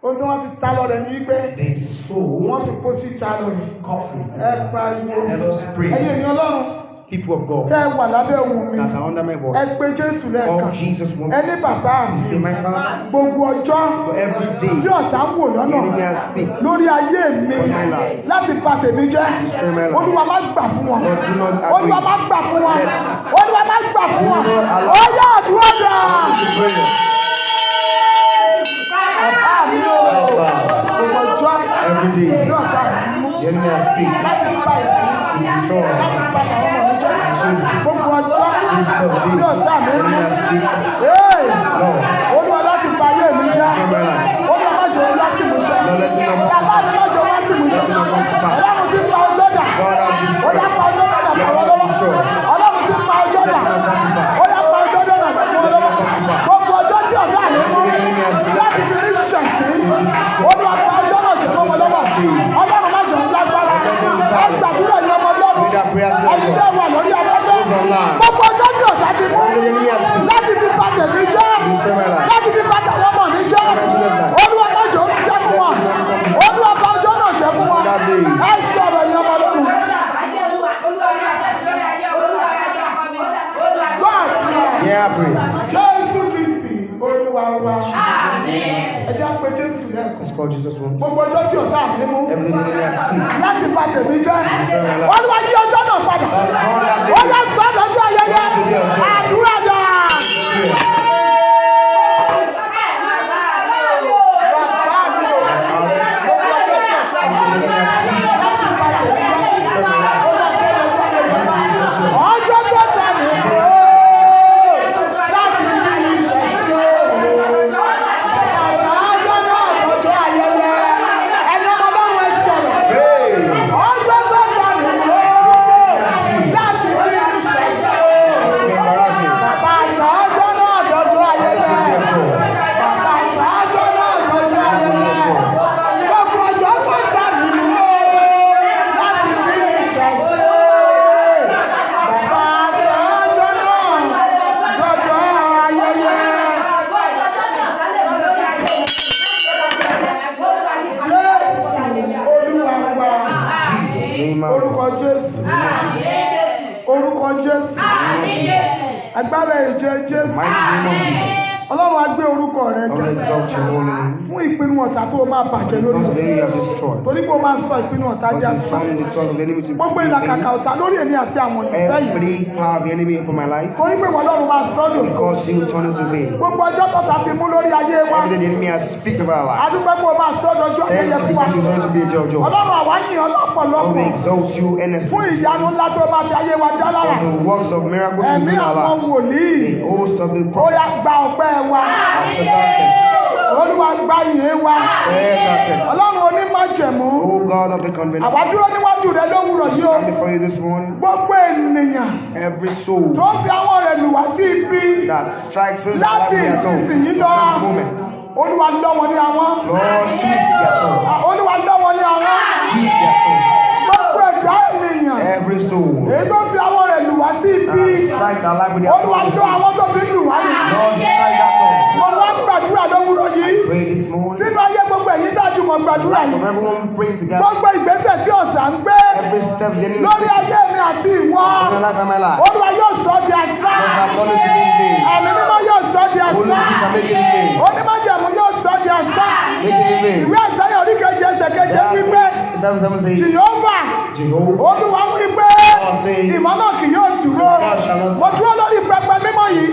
Ohun tí wọ́n fi ta lọ rẹ̀ ni wípé They wọ́n sold fi kó sí ta lọ rẹ̀. coffee. Ẹ pariwo. Let us pray. Ẹ̀yin ènìyàn Ọlọ́run People of God tẹ́ ẹ wà lábẹ́ ohùn mi. that are under my Ẹ voice. pe Jésù lẹ́ẹ̀kan. Call Jesus once. Ẹ ní bàbá mi. You say, my Father, Gbogbo ọjọ́ for every day tí ọ̀tá ń wò the lọ́nà enemy has speak. lórí ayé mi On my life. láti bà tèmi jẹ́, Destroy my life. Olúwa má gbà fún wọn. Lord, do not agree. Olúwa má gbà fún wọn. Let- Olúwa má gbà fún wọn. Do not allow- Ó yá, àdúrà dà. Prayer. Bàbá mi o, gbogbo ọjọ́ Every day tí ọ̀tá mi mú the enemy has speak láti bà ìlú to destroy láti bà tàwọn ọmọ mi jẹ́, gbogbo ọjọ́ This the tí day ọ̀tá mi the mú enemy has speak. Hey! Lord, Olúwa láti bà ayé mi jẹ́, destroy my life. Olúwa má jẹ́ wá sí ìmúṣẹ. Lord, let it not come Bàbá mi, má jẹ́ wá sí ìmúṣẹ. Let it not come to pass. Ọlọ́run ti pa ọjọ́ dà. God has Ó destroyed. yá, pa ọjọ́ dà Let pọ̀ it wọ́n not lọ́wọ́. destroy. Ọlọ́run ti pa ọjọ́ dà. Let it not come to pass. Ó yá, pa ọjọ́ dà pọ̀ wọ́n lọ́wọ́. Gbogbo ọjọ́ tí ọ̀tá mi mú láti fi ní ṣẹ̀sín, Olúwa pa ọjọ́ náà jẹ́ mọ́ wọn lọ́wọ́. Ọlọ́run má jẹ́ lágbára. Ẹ gbàdúrà yẹn, ọmọ Ọlọ́run. Ẹ̀yin tẹ́ wà lórí afẹ́fẹ́, gbogbo ọjọ́ tí ọ̀tá ti mú láti fi bà tèmi jẹ́, láti fi bà tàwọn ọmọ mi jẹ́, Olúwa má jẹ́ ó jẹ́ fún wọn. Olúwa pa ọjọ́ náà jẹ́ fún wọn. Ẹ sọ̀rọ̀ yẹn, ọmọ Ọlọ́run. Gbàdúrà. Yeah, praise. Jésù Kristi Olúwa wa. Ẹ jẹ́ á pe Jésù lẹ́ẹ̀kan. Let's call Jesus once. Gbogbo ọjọ́ tí ọ̀tá mi mú Every day the enemy has speak. láti bà tèmi jẹ́, Olúwa yí ọjọ́ náà padà. Olúwa sọ ọjọ́ ayẹyẹ. Àdúrà dà. Bàbá mi o, gbogbo ọjọ́ tí ọ̀tá mi mú láti bà tèmi jẹ́, Olúwa sọ ọjọ́ ayẹyẹ. Ọjọ́ tó tà mí mú láti bí iṣẹ́ sí òun. Ọjọ́ náà lọ́jọ́ ayẹyẹ. Ẹ̀yin ọmọ Ọlọ́run, ẹ sọ̀rọ̀. Pray. Ọjọ́ tó tà mí mú láti bí iṣẹ́ sí òun. To embarrass me. Bàbá, sọ ọjọ́ náà lọ́jọ́ ayẹyẹ. Bàbá, sọ ọjọ́ náà lọ́jọ́ ayẹyẹ. Gbogbo ọjọ́ tó tà mí mú láti bí iṣẹ́ sí òun. Bàbá, sọ ọjọ́ náà lọ́jọ́ ayẹyẹ. Jésù Olúwa wa. Jesus name. I Orúkọ Jésù. Orúkọ Jésù. Agbára ẹ̀jẹ̀ Jésù. Mighty name of Jesus. Ọlọ́run á gbé orúkọ rẹ Lord, ga exalt your holy name. fún ìpinnu ọ̀tá tó máa bàjẹ́ lórí Because of the enemy you have destroyed. torí pé o máa sọ ìpinnu ọ̀tá di Because you asán. found the thought of the enemy to Gbogbo ìlàkàkà ọ̀tá lórí èmi àti àwọn ìfẹ́ yìí, Every power of the enemy upon my life. torí pé ìwọ Ọlọ́run máa sọ dòfo. Because you turn it to vain. Gbogbo ọjọ́ tọ́ta ti mú lórí ayé wa, Every day the enemy has speak about our life. a dúpẹ́ pé o máa sọ dọjọ́ Thank ayẹyẹ you fún wa. because you turn it to be a joy of joy. Ọlọ́run, àwa yìn ọ́ Lord, lọ́pọ̀lọpọ̀ we exalt you earnestly fún ìyanu ńlá tó máa fi ayé wa dá lára. for the works of miracles you Ẹ̀mí do in our àwọn lives. wòlíì, The host of the ó yá, prophets. gba ọpẹ́ wa. Accept our thanks. Olúwa, gba ìyìn wa. Accept our thanks. Ọlọ́run onímájẹ̀mú, O God of the covenant, àwa dúró níwájú rẹ lówùrọ̀ yìí o. stand before you this morning. Gbogbo ènìyàn Every soul tó ń fi àwọn rẹ̀ lù wá sí ibi that strikes us láti their tongue ìsinsìnyí lọ, at this moment. Olúwa, lọ́ wọn ní àwọn. Lord, twist their tongue. Strike our life with the Olúwa authority. lọ àwọn tó fi ń lù wá yìí. Lord, strike that tongue. Mo wá gbàdúrà lówùúrọ̀ yìí. Pray this morning. Sínú ayé gbogbo èyí dájú mọ̀ gbàdúrà From yìí. everyone praying together. Gbogbo ìgbésẹ̀ tí ọ̀sà ń gbé Every step the enemy lórí takes ayé mi àti ìwọ. in your life and my life. Olúwa yóò sọ di asán. God shall turn it to be in vain. Ẹ̀mí mímọ́ yóò sọ di Holy asán. Spirit shall make it in vain. Onímájẹ̀mú yóò sọ di asán. Make it in vain. Ìwé Àìsáyà orí keje ẹsẹ̀ keje wípé 7:7 says, Jèhófà Jehovah Olúwa wípé ìmọ̀ náà kì yóò dúró. Mo dúró lórí pẹpẹ mímọ́ yìí.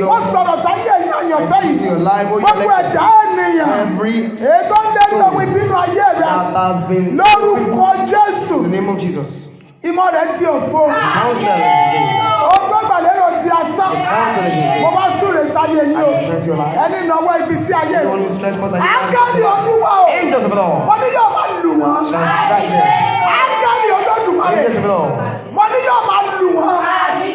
Mo sọ̀rọ̀ sáyé ẹ̀yin àyànfẹ́ yìí. Gbogbo ẹ̀dá ènìyàn every èyí tó ń lérí ohun ìbínú ayé rẹ that has been lórúkọ Jésù in the name of Jesus. ìmọ̀ rẹ̀ di òfo. Counsel is in vain. Ohun tó gbàlérò di asán. Counsel is in vain. Mo bá súre sáyé yín o. I present your life. Ẹni náwó ibi sí ayé Anyone rẹ. who stretch forth thy Áńgẹ́lì Olúwa o. Angels of the Lord Mo ní yóò máa lù wọ́n. shall strike them. Áńgẹ́lì Olódùmarè. Angels of the Lord Mo ní yóò máa lù wọ́n.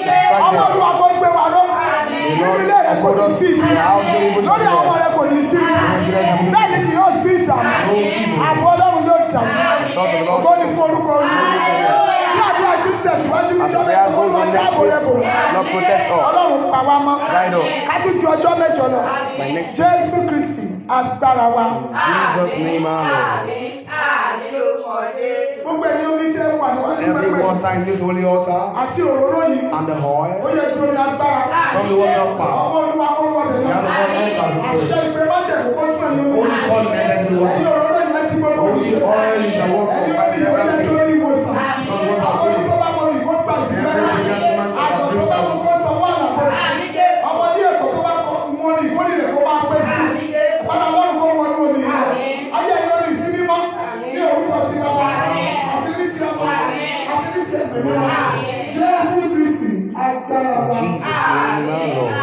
strike Ọmọ them. Olúwa kò gbé wa ró. Nínú ilé rẹ kò ní sí ibi. Lórí àwọn ọmọ rẹ kò ní sí ibi. Bẹ́ẹ̀ ni kì yóò sí ìdààmú. Ààbò Ọlọ́run yóò dájú. Ògo ni fún orúkọ Olúwa. Bí àdúrà ti ń tẹ̀síwájú As níjọ́ the prayer mẹ́jọ, goes Olúwa on next dáàbò rẹ̀ bò. week, Lord protect us. Ọlọ́run pa wá mọ́. Guide us. Ká tún ju ọjọ́ mẹ́jọ lọ. By next week. Jésù Kristi agbára wa. In Jesus' name, amen. Gbogbo ẹ̀yin omi tí ẹ wà níwájú Every pẹpẹ water in this holy altar àti òróró yìí. and the oil Ó yẹ kí omi agbára. from the water of power. Ọmọ Olúwa kó wọlé The lọ. hand of God enters the Àṣẹ prayer. ìpè májẹ̀mú kó tún ẹ̀yin omi. Holy call enters the Ẹ̀yin water. òróró yìí láti gbogbo Holy olùṣe. oil you shall walk Ẹ̀yin from omi yìí ó yẹ kí orí ìwòsàn. Àwọn omi tó bá mọ ìkó gbà ìbílẹ̀. Àgbọ̀ tó bá mọ kó tọwọ́ àlàbọ̀ sí. Ọmọdé ẹ̀kọ́ tó bá mọ ní ìkórè rẹ̀ kó máa pẹ́ sí. Padà Ọlọ́run kó wọnú omi yìí lọ. Ayé ẹ̀yin omi sí mímọ́ ní orúkọ ti bàbá àti ní ti ọmọ àti ní ti ẹ̀mí mímọ́. Jésù Kristi agbára wa. Jesus' name, our Lord.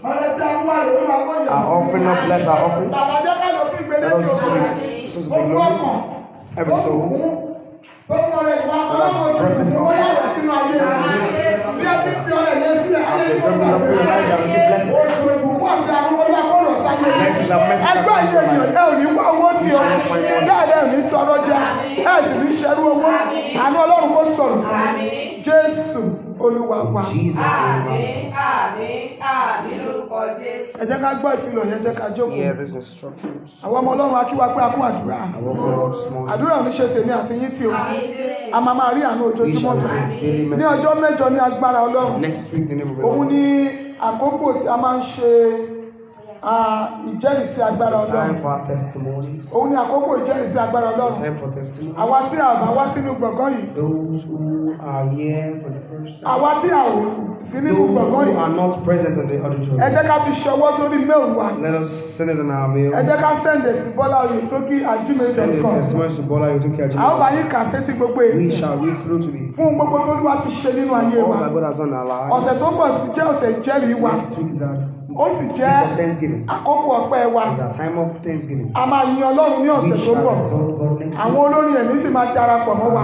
Ọ̀rẹ́ tí a mú àlè olúwa kó yẹ Our sí. offering, Lord, bless our offering. Bàbá jẹ́ ká lọ fún ìgbélékè Let us use for ògo. the source of the Gbogbo glory. ọkàn Every tó soul. kún tó mú ọrẹ ìwà Let us ọlọ́run drop this ojú offering. yàrá sínú ayé rẹ̀. Bí ẹ ti fi ọrẹ yẹn sílẹ̀, ayé As you yóò drop this gbà offering, your life shall receive blessings. Oṣù ìbùkún àti àwọn olúwa kó rọ̀ sáyé rẹ̀. Blessings and mercy shall Ẹgbẹ́ come yìí to your ènìyàn life. ẹ ò ní wá owó tí o. Bẹ́ẹ̀ lẹ́ ò ní tọrọ jẹ, ẹ sì ní ṣerú owó. Àánú Ọlọ́run kó sọ̀rọ̀ fún mi. Jésù Olúwa wa. Jesus' name, Ẹ jẹ́ ká gbọ́ ìfilọ̀ yẹn, jẹ́ ká our Lord. jókòó. Hear these instructions. Àwọn ọmọ Ọlọ́run a kí wa pé a kún àdúrà. I welcome you all this morning. Àdúrà ò ní ṣe tèmi àti yín tí o. A máa máa rí àánú We ojoojúmọ́ shall gbà. receive daily Ní message. ọjọ́ mẹ́jọ ní agbára Ọlọ́run. Next week, the name of the Òun Lord. ní àkókò tí a máa ń ṣe ìjẹ́rìísí agbára It's a time Ọlọ́run. for our testimonies. Òun ní àkókò ìjẹ́rìísí agbára It's a Ọlọ́run. time for testimony. Àwa tí a bá wá sínú gbọ̀ngàn yìí. Those who are here for the first time. Àwa tí a ò sí nínú Those gbọ̀ngàn who yìí. are not present at the Ẹ auditorium. jẹ́ ká fi ṣọwọ́ sórí mail wa. Let us send it on our mail. Ẹ jẹ́ ká send ẹ̀ sí Send the bọ́láoyètókì@gmail.com. testimonies to Bola Yotoki A ó bá yín kà sétí gbogbo We ènìyàn shall read through to the fún gbogbo tó Olúwa ti ṣe nínú ayé all wa. that God has done in our lives. Ọ̀sẹ̀ tó ń bọ̀ sí jẹ́ ọ̀sẹ̀ ìjẹ́rìí wa. Next week is our Ó sì jẹ́ week of Thanksgiving. àkókò ọpẹ́ wa. It's our time of Thanksgiving. A máa yin Ọlọ́run ní We ọ̀sẹ̀ tó ń shall bọ̀. exalt God next Àwọn week. olórin ẹ̀mí sì máa darapọ̀ mọ́ wa.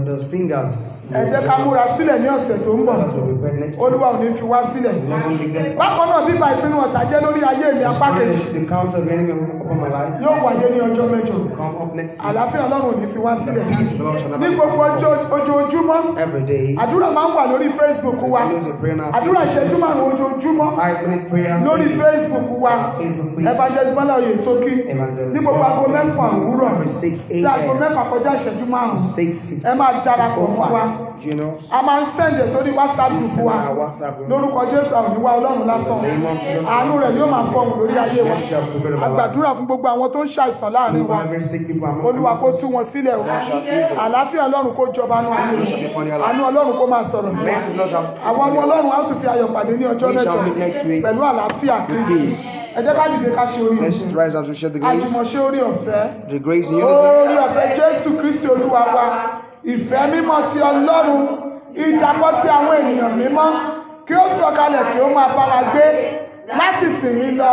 The singers. Ẹ jẹ́ ká múra sílẹ̀ ní ọ̀sẹ̀ tó ń bọ̀. Let us be prepared next week. Olúwa ò ní fi wá sílẹ̀. Lord won't neglect us. Bákan náà bíbá ìpinnu ọ̀tá jẹ́ lórí ayé mi apá kejì The counsel of the enemy upon my life yóò wáyé ní ọjọ́ mẹ́jọ. will come up next week. Àlàáfíà Ọlọ́run ò ní fi wá sílẹ̀. Peace of the Lord shall Ní never gbogbo depart ọjọ́ from us. ojoojúmọ́, Every day. àdúrà máa ń wà lórí Facebook wa. There's always a prayer now. Àdúrà ìṣẹ́jú márùn-ún ojoojúmọ́ 5-minute prayer. lórí Facebook wa. Facebook page. Evangelist Bọ́lá Oyètókí Evangelist ní gbogbo aago 6 òwúrọ̀ Every 6 sí aago a.m. 6 kọjá ìṣẹ́jú márùn-ún. 6 Ẹ máa darapọ̀ mọ́ wa. Join us. A máa ń sẹ̀ǹdẹ̀ sórí WhatsApp We group send wa. our WhatsApp group. Lórúkọ Jésù àwọn oníwà Ọlọ́run lásán. In the name of Jesus. Àánú rẹ̀ yóò máa fọhùn lórí ayé wa. Mercy shall prevail A over our life. gbàdúrà fún gbogbo àwọn tó ń ṣàìsàn láàrin wa. Every sick people among Olúwa kó tú wọn sílẹ̀ o. Àlàáfíà Ọlọ́run kó jọba nú ayé wa. Àánú Ọlọ́run kó máa sọ̀rọ̀ fún wa. Mercy of the Lord shall Àwọn ọmọ Ọlọ́run á tún fi ayọ̀ pàdé ní ọjọ́ We mẹ́jọ shall meet next week. pẹ̀lú àlàáfíà Kristi. Peace. Ẹ jẹ́ ká dìde ká ṣe orí Let's ọ̀fẹ́. rise and to share the grace. Àjùmọ̀ṣe orí ọ̀fẹ́. The grace in unison. Orí ọ̀fẹ́ Jésù Kristi Olúwa wa, ìfẹ́ mímọ́ ti Ọlọ́run, ìdàpọ̀ ti àwọn ènìyàn mímọ́, kí ó sọ̀kalẹ̀ kí ó máa bá wa gbé láti sìn yín lọ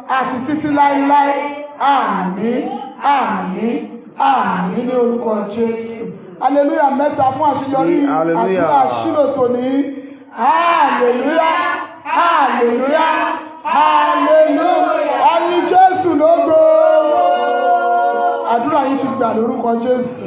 àti títí láéláé. Àmín, àmín, àmín ní orúkọ Jésù. Hallelujah mẹ́ta fún àṣeyọrí Hallelujah. àdúrà Ṣílò tòní. Hallelujah, hallelujah, hallelujah. Ẹyin Jésù lógo. Àdúrà yìí ti gbà lórúkọ Jésù.